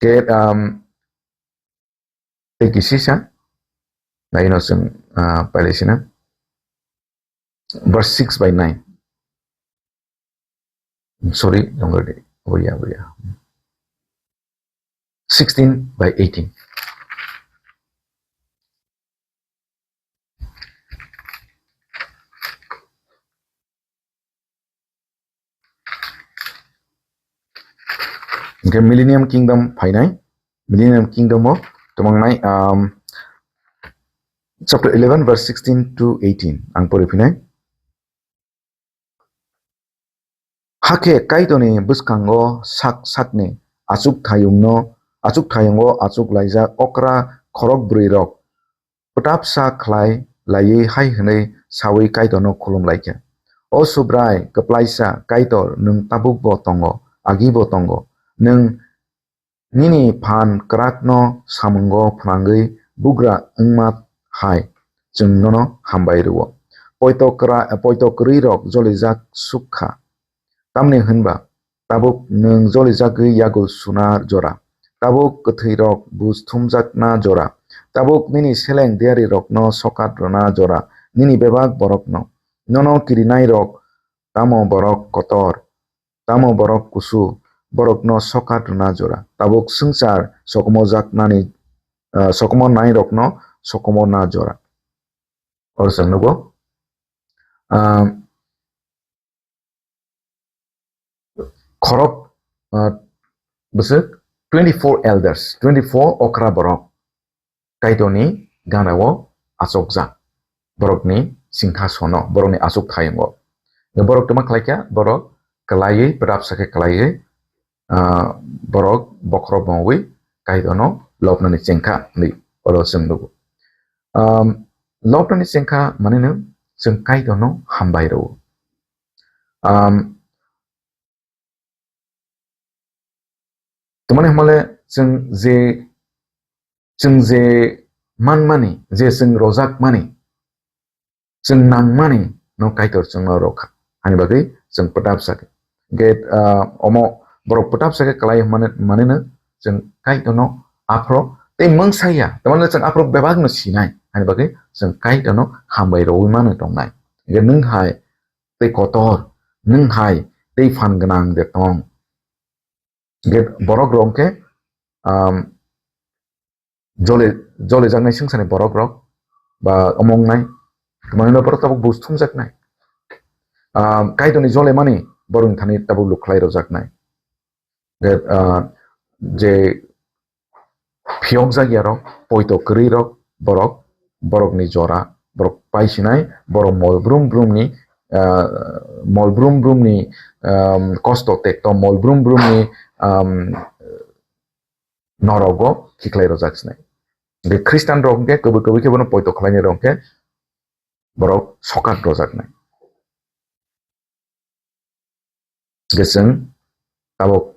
Ke, um, tei kisisa naino chwng, uh, pailai sina. Verse six by nine. Sorry, longer day. Oh yeah, oh yeah. Sixteen by eighteen. Hingke Millennium Kingdom phainai, Millennium Kingdom o tongmangnai, um, chapter eleven verse sixteen to eighteen ang pori phinai. Hakhe Kaitorni bwskango sak sakni achuk thayungno, achuk thayungo achuk laijak okra khorok bwrwirok pwtapsa khlai laiwi hai hwnwi saui Kaitorno khulum laikha, "O Subrai kwplaisa Kaitor, nwng tabukbo tongo, agibo tongo. Nwng nini phan kwrakno samungo phnangwi bugra wngma hai chwng nono hambai rwo. Poito kwra-, poito kwrwirok jolijak suk kha. Tamni hwnba tabuk nwng jolijagwi yagul suna jora, tabuk kwthwirok buj thumjakna jora, tabuk nini seleng diyarirokno sokat rwna jora, nini bebak borokno. Nono kirinairok tamo borok kotor, tamo borok kusu, borokno sokat rwna jora, tabuk swngchar sokomojaknani, ah, sokomo nairokno sokomo na jora." Oro chwng nugo, ah, khorok, ah, bwswk twenty-four elders, twenty-four okra borok Kaitorni ganao achukjak, borokni singhasono, borokni achuk thayungo. Borok tama khlaikha, borok kwlaiwi, pwrapsa khe kwlaiwi, ah, borok bokhorok bongwi Kaitorno lobnani chengkha hwnwi oro chwng nugo. Um, lobnani chengkha manino chwng Kaitorno hambai rwo. Um, Tamani hwnmale chwng je, chwng je manmani, je chwng rojakmani, chwng nangmani no Kaitor chwngno rokha. Hani bagwi chwng pwtapsa khe. Hwnkhe, ah, omo borok pwtapsa khe kwlai hwnmani, manino chwng Kaitorno aphro tei mungsaya. Tamani chwng aphro bebakno sinai. Hani bagwi chwng Kaitorno hambai rogwi mano tongnai. Hwnkhe nwng hai tei kotor, nwng hai tei phan gwnang de tong. Hwnkhe borok rok hwnkhe, um, jole, jolejaknai swngcharni borok rok ba omo wngnai, manwino borok tabuk buj thumjaknai. Um, Kaitorni jolemani borokni thani tabuk lukhlai rojaknai. Hwnkhe, uh, je phiyokjak yarok, poito kwrwi rok, borok, borokni jora, borok paisinai, borok mol brum brumni, ah, mol brum brumni, um, kosto tekto, mol brum brumni, um, norogo khiklai rojak sinai. Hwnkhe Khristan rok hwnkhe kwbwi kwbwi khe bono poito khlainai rok hwnkhe borok sokat rojaknai. Hwnkhe chwng tabuk,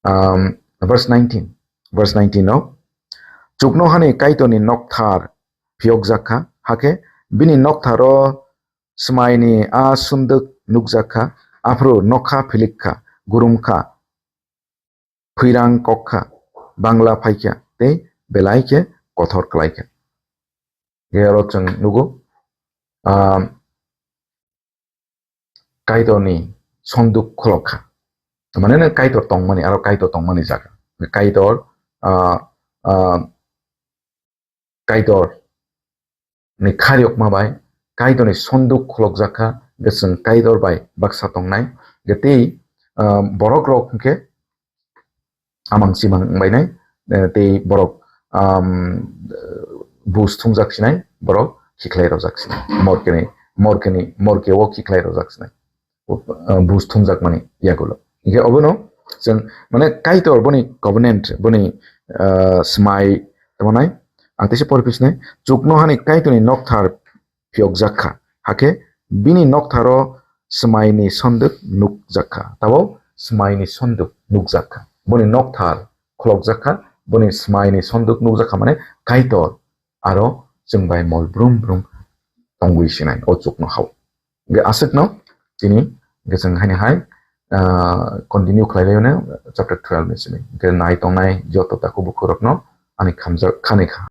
um, verse nineteen, verse nineteen o, "Chuknohani Kaitorni nokthar phiyokjak kha, hakhe bini noktharo swmaini a sunduk nukjak kha, aphuru nokha philik kha, gurum kha, phwirang kok kha, bangla phai kha, tei belai khe kothor klai kha." Hwnkhe oro chwng nugo, um, Kaitorni sonduk khulok kha. Mane no Kaitor tongmani, aro Kaitor tongmani jaga. Kaitor, ah, ah, Kaitor ni kharyokma bai Kaitor ni sonduk khulokjak kha, hwnkhe chwng Kaitor bai baksa tongnai. Hwnkhe tei, ah, borok rok hwnkhe amang chimang wngbainai, eh, tei borok, um, buj thumjak sinai, borok khiklai rojak sinai. Morkeni, morkeni, morke o khiklai rojak sinai. Uh, buj thumjakmani yagulo. Hingke obono chwng, mane, Kaitor boni covenant, boni, uh, smai tongmani, ang teisa pori pisinai, chuknohani Kaitorni nokthar phiyokjak kha. Hakhe bini noktharo swmaini sonduk nukjak kha. Tabo swmaini sonduk nukjak kha. Boni nokthar khulokjak kha, boni swmaini sonduk nukjak kha, mane Kaitor aro chwng bai mol brum brum tongwi sinai o chuknohao. Hingke aswkno tini hingke chwng haini hai, ah, continue khlai laio chapter twelve ni simi. Hingke nai tongnai joto takhuk bukhuk rokno ani khamjak khani kha.